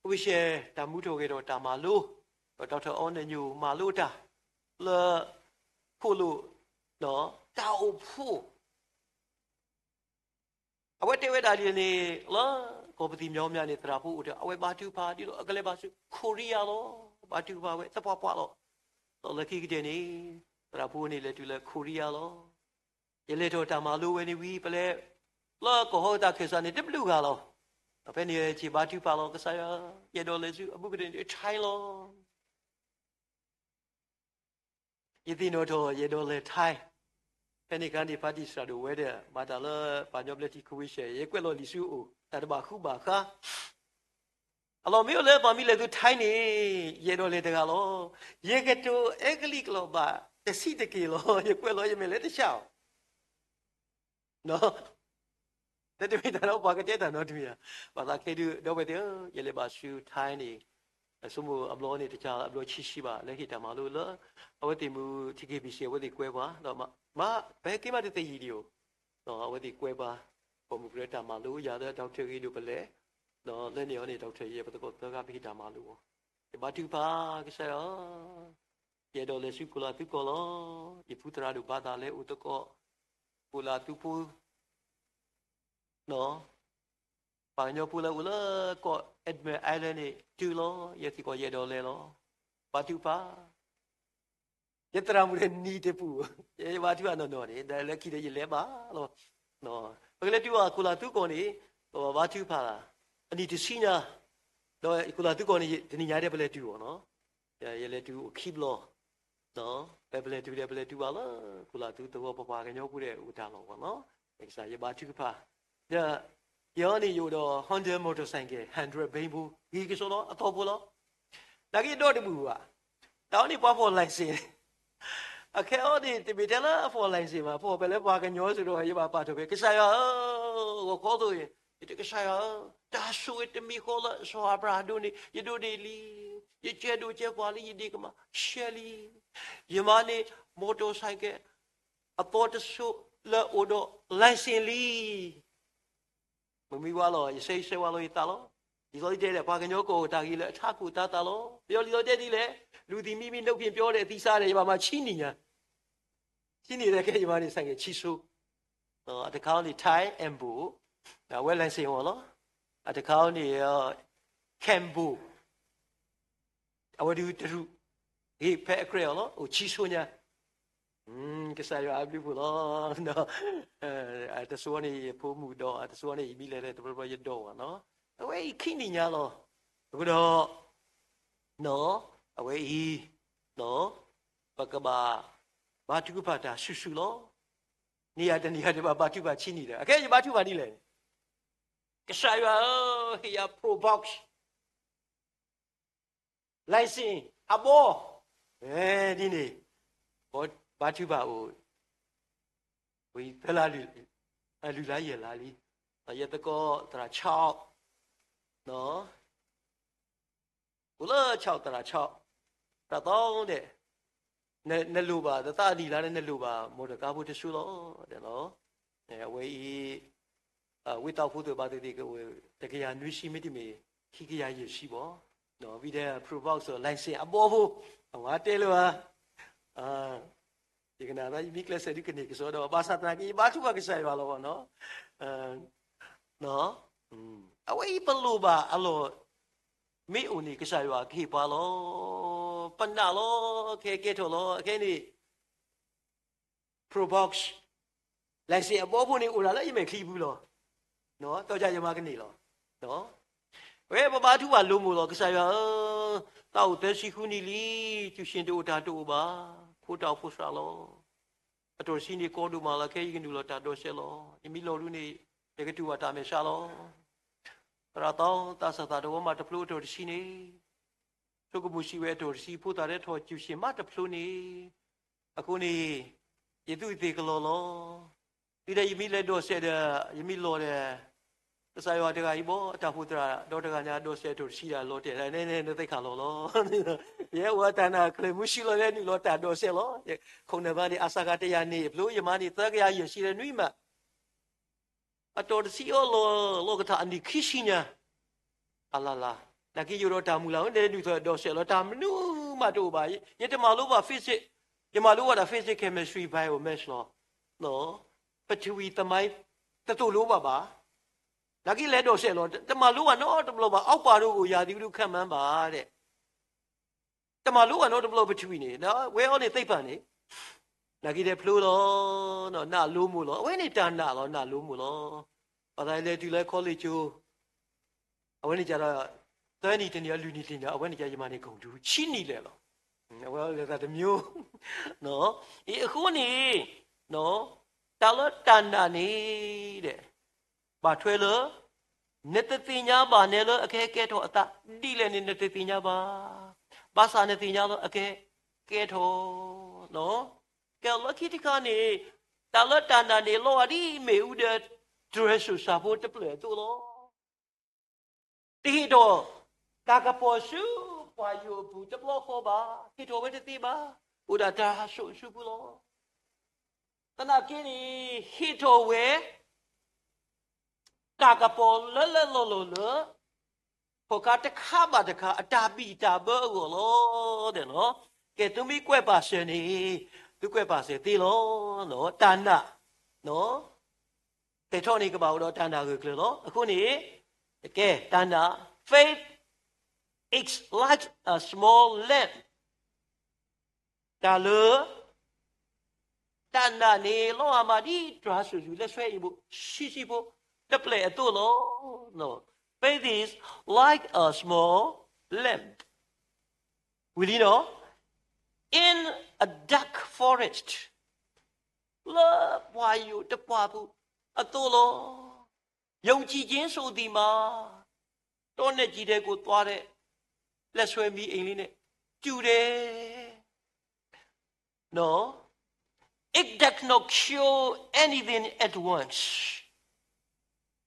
ခဝ့ၡဲၣ်တၢ်မူထီၣ်ဂဲၤထီၣ်တၢ်မၤလိ, ဒီး Doctor အီနၣ်ညိၣ်မၤလိတၢ် လၢ ခိၣ်လိၣ် ဒီးတၢ်အိၣ်ဖှိၣ် အဝဲတဲဝဲဒၣ်ဒ်န့ၣ်လီၤ. ကီၢ်ပသံၣ်မညီမညီန့ၣ် သရၣ်ဖိအိၣ်တ့ၢ်, အဝဲဘါထုကဖၣ်ဒ်သိးအကလဲၤဘၣ်ဆူ Korea လီၤ. ဘါထုကဖၣ်ဝဲသပှၢ်ပှၢ်လီၤ. ဒီးလၢခံကတၢၢ်န့ၣ် သရၣ်ဖိန့ၣ်လဲၤတုၤလၢ Korea လီၤ. ယလဲၤထီၣ်တၢ်မၤလိဝဲန့ၣ်ဝံၤ ပလဲၤ လၢကီၢ်ဟီၣ်ကသးခၢၣ်စးန့ၣ် တဘျုးဂၤလီၤ. ဒီးဖဲန့ၣ်ယဘါထုကဖၣ်လီၤ, ကစၢ်ယွၤ, ယအဲၣ်ဒိးလဲၤဆူအဘူးကတၢၢ်န့ၣ် Thai လီၤ. ယသ့ၣ်နီၣ်ထီၣ် ယအဲၣ်ဒိးလဲၤ Thai. ဖဲန့ၣ်အခါန့ၣ် ဖါတံၢ်စှၤဒိၣ်ဝဲဒီး မၤတၢ်လၢပှၤကညီဘျၢထံ ခဝ့ၡဲၣ်, ယကွဲးလီၤလံာ်ဆူအအိၣ်, တၢ်တဘၣ်ဃူဘၣ်ဃး အလီၢ်မ့ၢ်အိၣ်လၢပှၤမ့ၢ်လဲၤဆူ Thai န့ၣ်, ယအဲၣ်ဒိးလဲၤတဂၤလီၤ. ယကတိၤအဲကလံးကျိာ်ဘၣ်တဆံးတက့ၢ်လီၤ. ယကွဲးလီၤ ယမဲာ်လၢတဆှးအီၤ တမ့ၢ်တၢ်ဒီးပှၤကတဲတၢ်နီတမံၤဧါ. ဘၣ်သးခဲဒုး ဒီပုၢ်ဝဲၢ်သ့ၣ်ဧၢ, ယလဲၤဘၣ်ဆူ Thai န့ၣ်, ဆိကမိၣ်အဘျီန့ၣ် တကးလၢအဘျီဆံးဆံးဘၣ်, လၢဟ့ၣ်တၢ်မၤလိလၢ အဝဲသ့ၣ်မူ ထံက့ၤဘံၣ်စံၣ် အဝဲသ့ၣ်ကွဲပှၤ, ဒီးမ့ၢ်ပဟဲက့ၤမးတသ့ယံာ်ဒံးဧိၤ, အဝဲသ့ၣ်ကွဲပှၤ, ပိာ်မုၣ်ကရၢတၢ်မၤလိယၤလၢ doctor ဂ့ၤဒိၣ်ပလဲၣ်, လၢန့ၣ်အီၤန့ၣ် doctor ယဲ ပသကိးသၢဂၤပဟ့ၣ်တၢ်မၤလိအီၤ, ယဘါထုကဖၣ်ကစၢ်ယွၤ ယအဲၣ်ဒိးလဲၤဆူခိၣ်လာ်သူကီၢ်လီၤ. ယဖုသရၣ်ဒိၣ်ဘၣ်သးလဲၤအိၣ်သကိး ခိၣ်လာ်သူဖိ ပှၤကညီဖိလၢအိၣ်လၢကီၢ် Edmund Island န့ၣ် တုၤလီၤ. ယဲသံကွၢ် ယအဲၣ်ဒိးလဲၤလီၤ. ဘါထုကဖၣ် ယသရၣ်မုၣ်ဒီးနံၤတပူၤ, ယဘါထုကဖၣ်နီၢ်နီၢ်န့ၣ် ဒီးလၢခံဒီးယလဲၤဘၣ်လီၤ. ပကလဲၤတုၤဘၣ်ခိၣ်လာ်သူကီၢ်န့ၣ် ပဘၣ်ဘါထုကဖၣ်လၢ အနံၣ်တဆံညါ, ဒီးခိၣ်လာ်သူကီၢ်န့ၣ် တနံၤညါဒဲးပလဲၤတုၤအီၤနီၤ, ယလဲၤတုၤအိၣ်ခံဘျီ ပလဲၤတုၤဒီး ပလဲၤတုၤဘၣ်လၢခိၣ်လာ်သူသဝီ ပပှၤကညီဖိဒီးအိၣ်တၢ်လီၢ်ဘၣ်နီၤ. ကစၢ်ယဘါထုကဖၣ်, ဒီးယအီၤန့ၣ် ယအိၣ်ဒီး Honda motorcycle hundred ဘီဖိ ဂ့ၤကစီဒီအသီဖိလီၤ. နာ်က့ဒီတဘူၣ်ဘၣ်, တၢ်အီၤန့ၣ်ပှၤဖီၣ် license အခဲအံၤန့ၣ် တမ့ၢ်ထဲလၢအဖီၣ် license ဘၣ်, ဖီၣ်ဖဲလၢပှၤကညီစ့ၢ်ကီး ယဘၣ်ပာ်ထီၣ်ဖဲ ကစၢ်ယွၤဧၢ, ဂီၤခီသိးအံၤ ယတဲကစၢ်ယွၤဧၢ, တၢ်ဆိၣ်ဂ့ၤတမံၤဃီလၢစီၤအၤဘြၤဟၣ်ဒိးန့ၢ် ယဒိးန့ၢ်လံ, ယကဲဒိၣ်ကဲပှၢ်လံ ယဒ့ကမၣ်ရှဲလံ, ယမၤန့ၢ် motorcycle အသီတစိၢ်လၢအိၣ်ဒီး license လံ. မုၢ်မံဝါလီၤ ယဆၢဂ့ၤဆၢဝါလီၤယသးလီၤ. လံာ်စီဆှံတဲဒၣ် ပှၤကညီကီၢ်တၢ်ဂ့ၤလၢအထးခိၣ်တၤသၣ်လီၤ. ပယီၤလံာ်စီဆှံတဲဒ်လဲၣ်, လူၤသံမံမံ နှုတ်ဖြင့်ပြောတဲ့ အသံစါဒၣ် ယဘၣ်မၤဆံးနံၣ်ညါ, ဆံးနံၣ်ဒၣ်ကဲ ယမၤန့ၣ် ဆၣ်ကဲဆံးဆိ, အတခါန့ၣ် Thai Embo, အဝဲ license အီၤလီၤ. အတခါန့ၣ် Kenbo, အဝဲဒုးတရူး, ဂ့ၤဖဲအကြဲးအီၤလီၤ အိၣ်ဆံးဆိညါ ကစၢ်ယွၤအဘျုးအဖှိၣ်လီၤ. တစိၤန့ၣ် ယဖိမုၣ်ဒီး တစိၤန့ၣ် ယမံလဲၤလဲၤတဘျီဘျီယဒီးဘၣ်နီၤ. အဝဲအံၤခံနံၣ်ညါလီၤ. အဃိဒီး အဝဲအံၤ ပကဘၣ် ဘါထုကဖၣ်တၢ်ဆူၣ်ဆူၣ်လီၤ. န့ၢ်ယၤတနံၤယၤဒံးဘၣ် ဘါထုကဖၣ်ဆံးနံၣ်ဒီး အခဲအံၤယဘါထုကဖၣ်ဒ်လဲၣ်န့ၣ်, ကစၢ်ယွၤဧၢ, ဟ့ၣ်ယၤ Probox license အဘီ, ဒ်န့ၣ် ဘါထုကဖၣ်အိၣ် ဝံၤသၢလါ အလုၢ်လါယဲၢ်လါလံ, ယသကိးသရၣ်ဆီး, အိၣ်လၢဆီးသရၣ်ဆီး, သရၣ်သီဒဲး, နလိၣ်ဘၣ် တသးအနံၣ်လါလၢနလိၣ်ဘၣ် မိၢ်တကါဖိတစိၤလီၤ. အဝဲအံၤ ဝ့ၢ်သီဖိသ့ၣ်ဘၣ်သ့ၣ်သ့ၣ်ကအိၣ် တကယၤနွံဆံ မ့တမ့ၢ် ခံကယၤယဲၢ်ဆံဘၣ်, ဝံၤဒီး Probox license အဘီဖိ, အဝဲတဲလၢၤဘၣ် ယကနၣ်သး ယမ့ၢ်ကျဲးစၢးဒုးကန့ၢ်ကစီဒီး ဘၣ်ဆၣ်သနာ်က့ ယဘါထုကဖၣ်ကစၢ်ယွၤလီၤဘၣ်နီၤ. အဝဲအံၤပလိၣ်ဘၣ်အလီၢ် မ့ၢ်အိၣ်န့ၣ် ကစၢ်ယွၤကဟ့ၣ်ပှၤလီၤ. ပနာ်လီၤ, ခဲကဲထီၣ်လီၤ. အခဲန့ၣ် Probox license အဘီဖိန့ၣ် အိၣ်ဒၣ်လၢယမဲာ်ချံပူၤလီၤ. ဒီးယမၤကန့ၢ်လီၤ. ဝဲပဘါထုကဖၣ်လိၤမိၢ်လီၤ. ကစၢ်ယွၤဧၢ, သးအိၣ်သၢဆံဃုနံၣ်လံ, ကျူရှင်တအိၣ်တၢ်တအိၣ်ဘၣ်, ဖိတၢ်အိၣ်ဖှိၣ်စှၤလီၤ. အတီၢ်တဆံန့ၣ်ကီဒိၣ်မးလီၤ, ခဲအံၤယကနုာ်လီၤတၢ်ဒိးစဲးလီၤ. ယမ့ၢ်လီၤဒုးန့ၣ် ယကတူၢ်ဘၣ်တၢ်မဲာ်ဆှးလီၤ. သရၣ်သီ သးစၢ်သးတဝီမးတဖျိအတီၢ်တဆံန့ၣ်, ဆိကမိၣ်စံးဝဲအတီၢ်တဆံ ဖိသၣ်ဒဲးထီၣ်ကျူရှင်မးတဖျိန့ၣ်, အဃိန့ၣ် ယသူၣ်ကသ့ၣ်ကလီၤလီၤ. တုၤဒၣ်ယမ့ၢ်လဲၤဒိးစဲးဒီး ယမ့ၢ်လီၤဒီး ကစၢ်ယွၤတဂၤအံၤဘီ အတၢ်အိၣ်ဖှိၣ်သရၣ် ဒီးတဂၤညါဒိးစဲးအတီၢ်တဆံဒီးလီၤတဲာ်ဒၣ် နဲနဲ နသ့ၣ်ခၣ်လီၤလီၤ. ယဲအိၣ်အတၢ်နာ်ကျၢၤမုဆူလီၤ လဲၤနုာ်လီၤတၢ်ဒိးစဲးလီၤ. ခိၣ်နၢ်ဘါန့ၣ် အစၢ်ကတၢၢ်ယၤန့ၣ်အဖျိ ယမၤန့ၢ်သၢကယၤယဲၢ်ဆံလၢနွံမး အတီၢ်တဆံအီၤလီၤ လီၢ်ကထၣ်အနံၣ်ခံဆံညါ, အလၢ်လၢ်, နာ်က့ယိၤဒီးတၢ်မုၢ်လၢ် ဒဲဒုးသဒိးစဲးလီၤ တၢ်မနုၤမးတအိၣ်ဘၣ်. ယတမၤလိဘၣ် physics, ယမၤလိဘၣ်ဒၣ် physics, chemistry, bio, maths လီၤ. ပထဝီသမိုင်း တသိၣ်လိဘၣ်ဘၣ်. နာ်က့လဲၤဒိးစဲးလီၤ တမၤလိဘၣ်နီတဘျီဘၣ် အီၣ်ပာ်ဒိၣ်အိၣ်ယၤသံးဒုးခၢၣ်မၤဘၣ်ဒဲး တမၤလိဘၣ်နီတဘျီပထဝီန့ၣ် ဝဲအီၤန့ၣ်သ့ၣ်ဖၣ်န့ၣ် နာ်က့ဒဲးဖျိလီၤ နာ်လိမိၢ်လီၤ. အဝဲန့ၣ်တၢ်နာ်လီၤ နာ်လိမိၢ်လီၤ. ပှၤသးလဲၤတုၤလၢ college ကၠိ အဝဲန့ၣ်ကဒီး သၢနံၣ်တနံၣ် လွံၢ်နံၣ်တနံၣ် အဝဲန့ၣ်ကယမၤန့ၢ် ဂုဏ်ထူး ဆံနံၣ်လဲၣ်လီၤ. အဝဲလဲၤသးတမျိုး အဃိန့ၣ် တၢ်လၢတၢ်နာ်န့ၣ် ဘၣ်ထွဲလၢ နတသ့ၣ်ညါဘၣ်နဲလၢအကဟဲကဲထီၣ်အသး ဒ်လဲၣ်န့ၣ် နတသ့ၣ်ညါဘၣ်. ဘၣ်ဆၣ်နသ့ၣ်ညါလၢအကဟဲကဲထီၣ် ကဲလီၢ်ခံတခါန့ၣ် တၢ်လၢတၢ်နာ်န့ၣ် လီၤဂာ်ဒ်မ့ၣ်အူဒီး တြဲၤစိၣ်စၢ်ဖိတဖျၢၣ်အသိးလီၤ. တဟ့ၣ်ထီၣ် တၢ်ကပီၤဆူပှၤယိာ်အပူၤတဘျီဃီဘၣ်. ဟ့ၣ်ထီၣ်ဝဲတသ့ဘၣ်. အိၣ်ဒၣ်တြဲၤစိၣ်အစုပူၤလီၤ. သနာ်က့န့ၣ် ဟ့ၣ်ထီၣ်ဝဲ တၢ်ကပီၤလၢလၢလီၢ်လီၢ်လၢ ခီၣ်ခါတခါဘၣ်တခါ အတၢ်ဘံၣ်တၢ်ဘၢအဂီၢ်လီၤ. ကဲ သုမ့ၢ်ကွဲးပာ်စၢၤန့ၣ် သုကွဲးပာ်စၢၤသ့လီၤ. တၢ်နာ် တဲာ်ထီၣ်န့ၢ်ကဘၣ်အိၣ်ဒီးတၢ်နာ်ဂၢၢ်ကျၢၤလီၤ. အဃိန့ၣ် ကဲ တၢ်နာ် faith is like a small lamp. တၢ်လၢ တၢ်နာ်န့ၣ် လီၤဂာ်မးဒ်တြဲၤစိၣ်စူၤ လဲၤဆွဲအံၤဘိ ဆံးဆံးဖိ တဖျၢၣ်အသိးလီၤ. Faith is like a small lamp. ဝံၤလံနီၤ in a dark forest လၢပှၢ်ယိာ်တပှၢ်ပူၤအသိးလီၤ. ယုံကြည်ခြင်းဆိုသည်မှာ တောနဲ့ကျီထဲကိုသွားတဲ့ လက်ဆွဲမီးအိမ်လေးနဲ့တူတယ်နော်. It does not cure anything at once.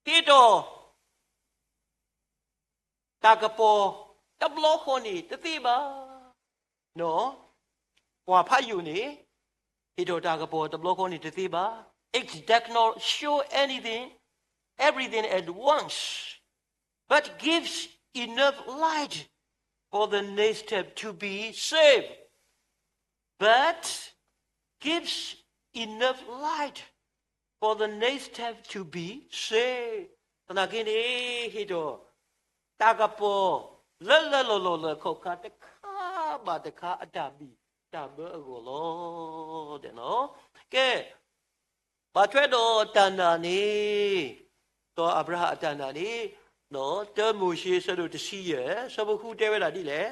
ဟ့ၣ်ထီၣ် တၢ်ကပီၤ တဘျီဃီန့ၣ်တသ့ဘၣ်. ပှၤဖးယိာ်န့ၣ် ဟ့ၣ်ထီၣ်တၢ်ကပီၤတဘျီဃီန့ၣ်တသ့ဘၣ်. It does not cure anything everything at once, but gives enough light for the next step to be saved. But gives enough light for the next step to be saved. သနာ်က့န့ၣ် ဟ့ၣ်ဒီး တၢ်ကပီၤ လၢလၢလီၢ်လီၢ်လၢခီၣ်ခါတခါဘၣ်တခါအတၢ်ဘံၣ်တၢ်ဘၢအဂီၢ်လီၤ. ကဲ, ဘၣ်ထွဲဒီးတၢ်နာ်န့ၣ်, ဒီးအၤဘြၤဟၣ်အတၢ်နာ်န့ၣ်, တၢမိၤၡ့ ဆၢဒိၣ်တဆံယဲၢ် ဆၢဖိဃု တဲဝဲဒၣ်ဒ်လဲၣ်.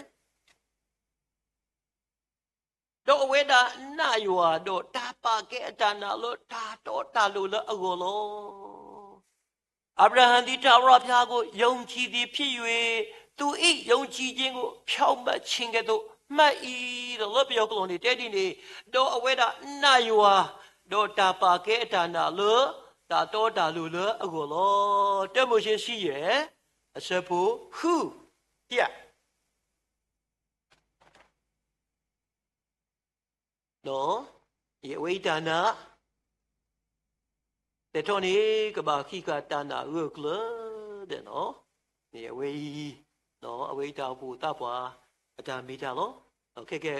ဒီးအဝဲဒၣ်နာ်ယွၤ, ဒီးတၢ်ပာ်ကဲအတၢ်နာ်လၢတၢ်တီတၢ်လိၤလၢအဂီၢ်လီၤ. အၤဘြၤဟၣ် သည် ထာဝရဘုရားကို ယုံကြည်သည်ဖြစ်၍ သူ့ယုံကြည်ခြင်းကို ဖြောင့်မတ်ခြင်းကဲ့သို့ မှတ်၏. ဒီးလၢပယီၤကျိာ်န့ၣ် တဲဒ်န့ၣ်, ဒီးအဝဲဒၣ်နာ်ယွၤ, ဒီးတၢ်ပာ်ကဲအတၢ်နာ်လၢ တၢ်တီတၢ်လိၤလၢအဂီၢ်လီၤ. တၢမိၤၡ့ တဆံယဲၢ် အဆၢဖိဃု, ယ အဝဲအံၤတၢ်နာ် သ့ၣ်ထီၣ်န့ၣ် ကဘၣ်ဃံးဃာ်တၢ်နာ်ဂၢၢ်ကျၢၤဒီး, အဝဲအံၤ, အဝဲအံၤတၢ်အိၣ်ဖှိၣ်သးပှၢ်အတၢ်မ့ၢ်တၢ်လီၤ. ခဲကဲ,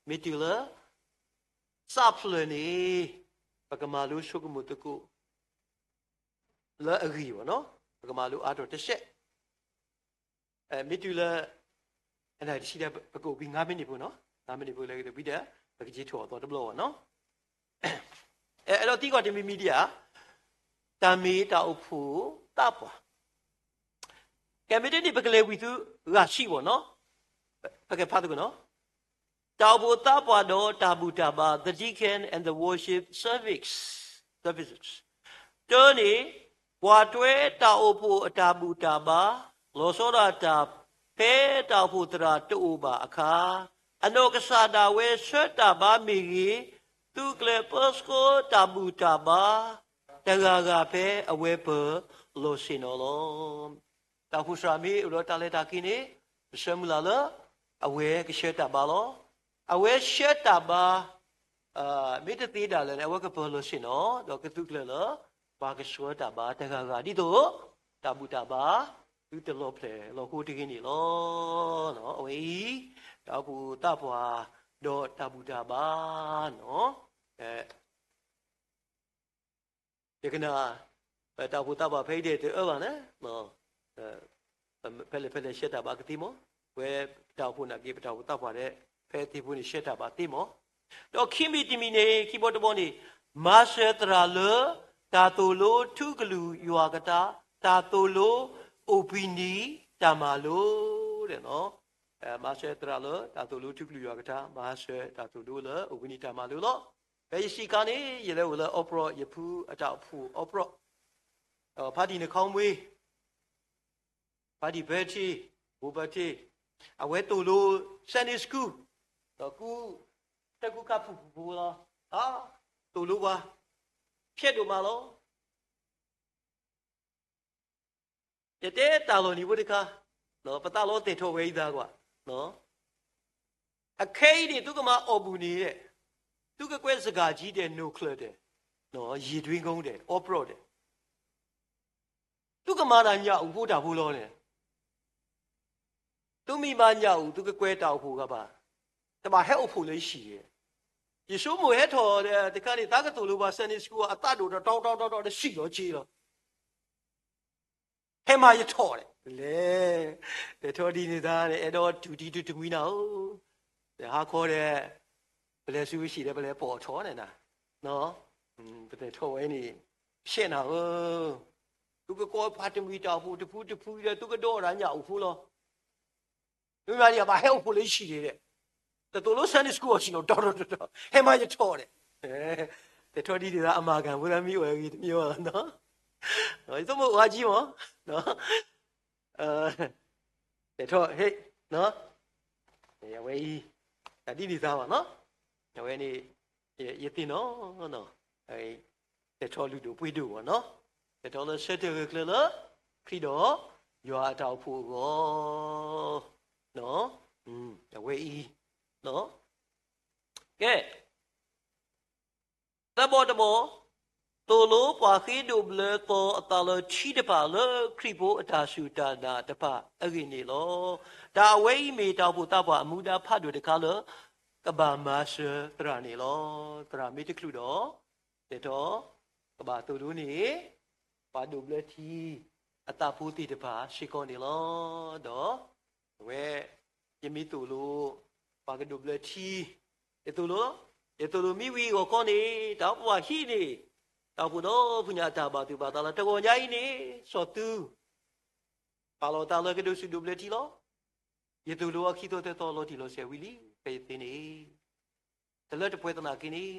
မ့ၢ်တုၤလၢ စးဖျၢၣ်န့ၣ် ပကမၤလိဆိကမိၣ်သကိး လၢအဂ့ၢ်ဘၣ်နီၤ, ပကမၤလိအါထီၣ်တစဲး မ့ၢ်တုၤလၢ အနၣ်တဆံဒၣ် ပကအိၣ်ဘှံးငါးမံးနံးဖိနီၤ, ငါးမံးနံးဖိလၢဂ့ၤဒီး ဘံဒၣ် ပကက့ၤထီၣ်အသီတဘျီဘၣ်နီၤ. အဲၣ်ဒိးသံကွၢ်တမံၤမံၤဒံးဧါ, တၢ်မ့ၢ်တၢ်အိၣ်ဖှိၣ်သးပှၢ်, ကဲမ့ၢ်တန့ၣ် ပကလဲၤဝံၤဆူဂၤဆံးဘၣ်နီၤ, ပကဖးသကိးနီၤ. တၢ်အိၣ်ဖှိၣ်သးပှၢ်ဒီးတၢ်ဘူၣ်တၢ်ဘါ, the deacon and the worship service, services. တၢန့ၣ်, ပှၤတွဲတၢ်အိၣ်ဖှိၣ်အတၢ်ဘူၣ်တၢ်ဘါ, လီၤဆီဒၣ်တၢ် ဖဲတၢ်အိၣ်ဖှိၣ်သရၣ်တအိၣ်ဘၣ်အခါ, အနီၢ်ကစၢ်ဒၣ်ဝဲဆှၢတၢ်ဘါမ့ၢ်ဂ့ၤ, သုးကျဲၤပၢဆှၢတၢ်ဘူၣ်တၢ်ဘါ တဂၤဂၤဖဲအဝဲပၢၢ်လီၤဆ့ၣ်နီၤလီၤ. တၢ်အိၣ်ဖှိၣ်သရၣ်မ့ၢ်အိၣ်ဒီးတၢ်လဲၤတၢ်က့ၤန့ၣ်, ပဆၢမုၢ်လၢ်လၢ အဝဲကဆှၢတၢ်ဘါလီၤ. အဝဲဆှၢတၢ်ဘါ မ့ၢ်တသ့ဒၣ်လဲာ်န့ၣ် အဝဲကပၢၢ်လီၤဆ့ၣ်နီၤ, ဒီးကသုးကျဲၤလၢ ပှၤကဆှၢတၢ်ဘါတဂၤဂၤဒ်သိး တၢ်ဘူၣ်တၢ်ဘါ သုတလီၤဖျဲၣ်လီၤဃိတဂ့ၤန့ၣ်လီၤ. အဝဲအံၤ တၢ်အိၣ်ဖှိၣ်သးပှၢ် ဒီးတၢ်ဘူၣ်တၢ်ဘါနီၤ. ယကနၣ် တၢ်အိၣ်ဖှိၣ်သးပှၢ်ဖဲအံၤဒဲးတအၢဘၣ်န့ၣ် ဖဲလဲၣ်ဖဲလဲၣ်ဆှၢတၢ်ဘါကသ့မး, ဝဲပတၢ်အိၣ်ဖှိၣ်နာ်က့ ပတၢ်အိၣ်ဖှိၣ်သးပှၢ်ဒီး ဖဲသ့ၣ်ဖိန့ၣ်ဆှၢတၢ်ဘါသ့မး, ဒီးခံမံၤတမံၤန့ၣ် ခံဘီတဘီန့ၣ် မၤစၢၤသရၣ်လၢ တၢ်သိၣ်လိထူကလုၢ်ယွၤကတၢ်, တၢ်သိၣ်လိအိၣ်ဘှံးနံၤတၢ်မၤလိာ် မၤစၢၤသရၣ်လၢ တၢ်သိၣ်လိထူကလုၢ်ယွၤကတၢ်, မၤစၢၤတၢ်သိၣ်လိလၢအိၣ်ဘှံးနံၤတၢ်မၤလိာ်လီၤ. ဖဲယစံးခါန့ၣ် ယလဲၤအိၣ်လၢအီပရၢၣ် ယဖုအတၢ်အိၣ်ဖှိၣ်အီပရၢၣ်, ဖါတံၢ်နခီမွ့ ဖါတံၢ်ဘၢထံ, ဘိဘၢထံ, အဝဲသိၣ်လိ Sunday School, ဒီးကူ တၢ်ကူခါဖုၣ်ဖုၣ်ဖိလီၤ, သိၣ်လိပှၤ ဖျဲးဒိၣ်မးလီၤ. ယတဲတၢ်လီၤနံၤဖိတခါ, ပသးလီၤတဲာ်ထီၣ်ဝဲအံၤသးကွၢ်, အခဲအံၤန့ၣ် သုကမၤအီၣ်ဘူၣ်န့ၣ်, သုကကွဲးစကားကြီးဒဲး နီၣ်ချၢၣ်ဒဲး, ရေတွင်းကုန်းဒဲး အီပရၢၣ်ဒဲး သုကမၤတၢ်ညၣ်အုၣ်ဖိတၢ်ဖိလီၤန့ၣ်, သုမ့ၢ်မၤညၣ်အုၣ် သုကကွဲးတၢ်အိၣ်ဖှိၣ်ဂၤဘၣ်, တဘၣ်ဟဲအိၣ်ဖှိၣ်လၢယဟံၣ်, ယဆိကမိၣ်ဟဲထီၣ်ဒီး တခါန့ၣ် သးကသိၣ်လိပှၤ Sunday School အသးဒိၣ်ဒီး တီတီတီတီ တစံၣ်လီၤက့လီၤ. ဟဲမၤယထီၣ်ဒဲးလဲၣ်, တဲထီၣ်ဒ်န့ၣ်သးန့ၣ် အဲၣ်ဒိးတူၢ်တံၤတူၢ်တမှံနၤဧၢ, ဟါခီဒီး ပလဲၤဆူဟံၣ်ဒီး ပလဲၤပိာ်ထီၣ်န့ၣ်နၤ, ပတဲထီၣ်ဝဲန့ၣ် ဖျဲးနၤဧၢ, သုကကိးပှၤတမှံၤတၢ်အိၣ်ဖှိၣ်တဖုတဖုဒီး သုကဒိးတၢ်ညၣ်အုၣ်ဖိလီၤ. မ့ၢ်မၤဒ်အဘၣ်ဟဲအိၣ်ဖှိၣ်လၢယဟံၣ်ဒဲး, တသိၣ်လိ Sunday School အီၤဆံးနီၤ တီတီတီတီ ဟဲမၤယထီၣ်ဒဲး, တဲထီၣ်ဒ်န့ၣ်သး အမၤကၢ်ဖိသးမံအိၣ်အဂ့ၢ်တမံၤဘၣ်လီၤနီၤ, ယဆိကမိၣ်အိၣ်အါကံမး, တဲထီၣ်ဟဲ, အဝဲအံၤ တၢ်ဒ်န့ၣ်သးဘၣ်နီၤ, အဝဲန့ၣ် ယသ့ၣ်နီၣ်, တဲထီၣ်လုၢ်ဒိၣ်ပှ့ၤဒိၣ်ဘၣ်နီၤ, တဲထီၣ်လၢဆၢထၢၣ်ဂၢၢ်ကျၢၤလၢ ခရံာ်ဒီးယွၤအတၢ်အိၣ်ဖှိၣ်အဂီၢ်, အဝဲအံၤ, ကဲ, သၢဘီတဘီ, သိၣ်လိပှၤ ပှၤဃ့ဒိးဘျၢသီအသးလၢထံတဖၣ်လၢခရံာ်ဖိအတၢ်စူၢ်တၢ်နာ်တဖၣ်အဂ့ၢ်န့ၣ်လီၤ. တၢ်အဝဲအံၤမ့ၢ်တၢ်အိၣ်ဖှိၣ်သးပှၢ်အမူဒါဖးဒိၣ်တခါလၢ ကဘၣ်မၤစၢၤသရၣ်န့ၣ်လီၤ. သရၣ်မ့ၢ်တချုးဒီး တဲထီၣ် ကဘၣ်သိၣ်လိန့ၢ် ပှၤဒိးဘျၢထံ အသးဖိသ့ၣ်တဖၣ်စ့ၢ်ကီးန့ၣ်လီၤ. ဒီး အဝဲ ယမ့ၢ်သိၣ်လိ ပှၤကဒိးဘျၢထံ ယသိၣ်လိ ယသိၣ်လိမ့ၢ်ဝံၤအဂီၢ်ခီန့ၣ် တၢ်အိၣ်ဖှိၣ်ဟံးန့ၢ် တၢ်အိၣ်ဖှိၣ်ဒီဖုညါအတၢ်ဘၣ်သူၣ်ဘၣ်သးလီၤ. တဂီၤညါအံၤန့ၣ် စီၤသု ပာ်လီၤသးလၢကဒိးဆူၣ်ဒိးဘျၢထံလီၤ. ယသိၣ်လိအခံသီသၢသီလီၤတံၢ်လီၤဆဲးဝံၤလံ ဖဲယသ့န့ၣ် တလၢတပှဲၤသနာ်က့န့ၣ်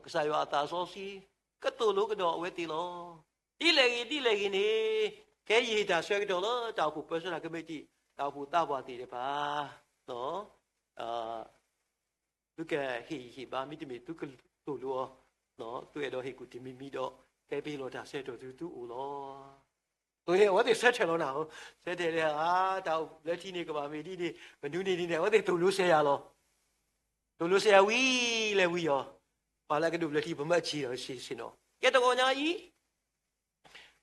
ကစၢ်ယွၤအသးစီဆှံ ကသိၣ်လိကဒီးအဝဲသ့ၣ်လီၤ. ဒ်လဲၣ်ဂ့ၤ ဒ်လဲၣ်ဂ့ၤန့ၣ် ခဲအံၤယဟ့ၣ်တၢ်ဆၢကတီၢ်လၢ တၢ်အိၣ်ဖှိၣ်ပၢဆှၢတၢ်ကမံးတံာ် တၢ်အိၣ်ဖှိၣ်သးပှၢ်သ့ၣ်တဖၣ် သုကဟ့ၣ်ယဟ့ၣ်ဘါ မ့တမ့ၢ်သုကသိၣ်လိအီၤ သုအဲၣ်ဒိးဟ့ၣ်ကူၣ်တမံၤမံၤဒီး ကဲပ့ၤလီၤတၢ်ဆၢကတီၢ်သုသုအိၣ်လီၤ. အဝဲသ့ၣ်ဆၢထၢၣ်လီၤနၤ, ဆၢထၢၣ်လၢ အါ တၢ်အိၣ်ဘျၢထံန့ၣ် ကဘၣ်မ့ၢ်ဒ်န့ၣ် မနုၤန့ၣ်ဒ်န့ၣ် အဝဲသ့ၣ်သိၣ်လိစဲယၤလီၤ. သိၣ်လိစဲယၤဝံၤလဲၤဝံၤအီၤ, ပှၤလၢကဒိးဘျၢထံ ပမၢအဆံးဒီးဆ့ဆ့နီၤ. ကဲတဂီၤညါအံၤ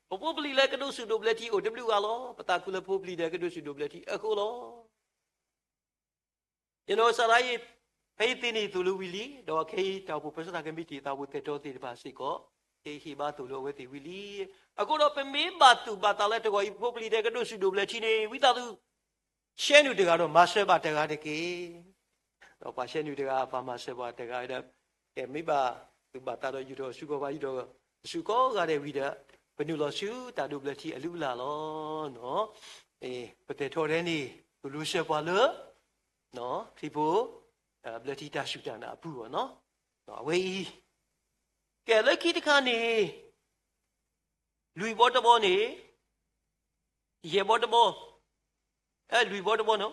ပဖိပလံၤလၢကဒိးဆူၣ်ဒိးဘျၢထံအိၣ်တဘျုးဂၤလီၤ. ပသးခုလၢဖိပလံၤလၢကဒိးဆူၣ်ဒိးဘျၢထံအဃိလီၤ. ယနီၢ်ကစၢ်ဒၣ်အံၤ ဖဲယသ့န့ၣ်သိၣ်လိဝံၤလံ, ဒီးခဲအံၤတၢ်အိၣ်ဖှိၣ်ပၢဆှၢတၢ်ကမံးတံာ် သးအိၣ်ဖှိၣ်သဲးတီသ့ၣ်တဖၣ်စ့ၢ်ကီး ကဟ့ၣ်ဘါသိၣ်လိအဝဲသ့ၣ်ဝံၤလံ. အဃိဒီးပမ့ၢ်ဘၣ်သူၣ်ဘၣ်သးလၢတဂီၤအံၤ ပဖိပလံၤတဲကဒိးဆူၣ်ဒိးဘျၢထံန့ၣ် ဝံသးစူၤ ဆှဲနုာ်တဂၤဒီးမၤစၢၤဘၣ်တဂၤတက့ၢ်. ဒီးပှၤဆှဲနုာ်တဂၤ ပှၤမၤစၢၤဘၣ်တဂၤဒီး ကဲမ့ၢ်ဘၣ်သူၣ်ဘၣ်သးဒီးယူၢ်ထီၣ်ဆူကီၢ်ပှၤယူၢ်ထီၣ်ဆူကိးဂၤဒဲးဝံၤဒီး ပနုာ်လီၤဆူတၢ်ဒိးဘျၢထံအလုၢ်အလၢ်လီၤ. ပသဲးထီၣ်ထဲန့ၣ် သိၣ်လိစၢၤပှၤလၢ ခရံာ်ဖိ ဘျၢထံတၢ်စူၢ်တၢ်နာ်အပူၤအီၤနီၤ. အဝဲအံၤ ကဲလၢခံတခါန့ၣ် လွံၢ်ဘီတဘီန့ၣ် ယဲၢ်ဘီတဘီ အဲ လွံၢ်ဘီတဘီနီၤ.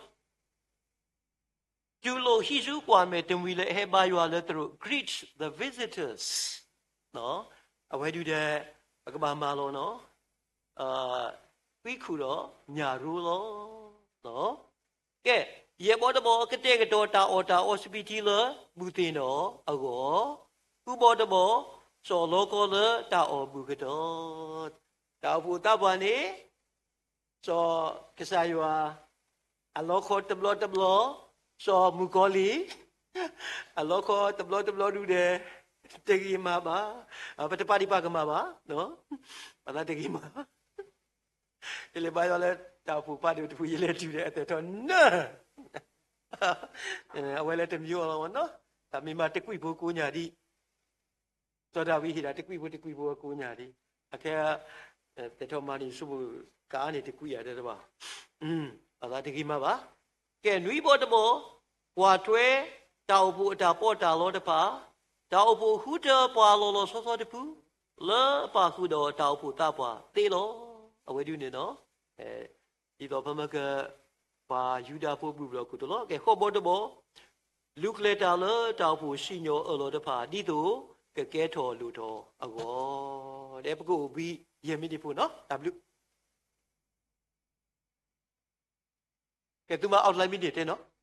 တူၢ်လိာ်ဟံးဆူကွၢ်မဲာ်တမှံၤလၢအဟဲဘါယွၤလၢသရိာ် greet the visitors အဝဲဒုးဒီး ပကဘၣ်မၤလီၤနီၤ သွံၣ်ခူၣ်ဒီးညၣ်ရိလီၤ. ကဲ, ယဲၢ်ဘီတဘီ ကတဲာ်ကတီၤတၢ်အီၣ်တၢ်အီစပံးထံလၢဘူၣ်သ့ၣ်နီၣ်အဂီၢ်, ဃုဘီတဘီ စီၤလီခီလၢတၢ်အီၣ်ဘူၣ်ကတီၢ်, တၢ်အိၣ်ဖှိၣ်သးပှၢ်န့ၣ် စီၤကစၢ်ယွၤ အလီခီတဘျီတဘျီ, စီၤမုၣ်ကီၤလံၢ် အလီခီတဘျီတဘျီဒုးဒဲး တဂ့ၤမၤဘၣ်, ပတပာ်ဒံးပာ်ကမၣ်ဘၣ်, ပသးတဂ့ၤမၤ ယလဲၤဘါယွၤလၢတၢ်အိၣ်ဖှိၣ်ဖးဒိၣ်တဖု ယလဲၤတုၤဒီးအသဲးထီၣ်နၢ်, အဝဲလၢတမံၤအီၤလီၤနီၤ, တၢ်မ့ၢ်မၤတကွံၢ်ဖိကိးညါဒံး, စီၤဒၤဝံးဟ့ၣ်ဒၣ်တကွံၢ်ဖိတကွံၢ်ဖိအကိးညါဒံး, အခဲ သဲးထီၣ်မၤန့ၢ်ဆူၣ်ပူၤကအါန့ၢ်တကွံၢ်ယၤတဲတဘၣ်, အသးတဂ့ၤမၤဘၣ်. ကဲ နွံဘီတဘီ, ကွၢ်ထွဲတၢ်အိၣ်ဖှိၣ်အတၢ်ပီးတၢ်လီတဖၣ်, တၢ်အိၣ်ဖှိၣ်ဃုထၢပှၤလီၤလီၤဆီဆီတဖု, လၢအပာ်ဃုာ်ဒီးတၢ်အိၣ်ဖှိၣ်သးပှၢ်သ့လီၤ. အဝဲဒုးန့ၣ်နီၤ ဒ်သိးပမ့ၢ်က ပှၤယူဒၤဖိဘူၣ်ဘျီၣ်ခိၣ်တလီၤ. ကဲ ဃိးဘီတဘီ, လူၤကျဲၤတၢ်လၢတၢ်အိၣ်ဖှိၣ်စံၣ်ညီၣ်အၢၣ်လီၤတဖၣ် ဒ်သိးကကဲထီၣ်လိၣ်ထီၣ်အဂီၢ်, ဒီးပကအိၣ်ဘှံးယဲၢ်မံးနံးဖိနီၤ, တၢ်ဘျုး ကဲ သုမၤ outline မံးနံးတဲနီၤ.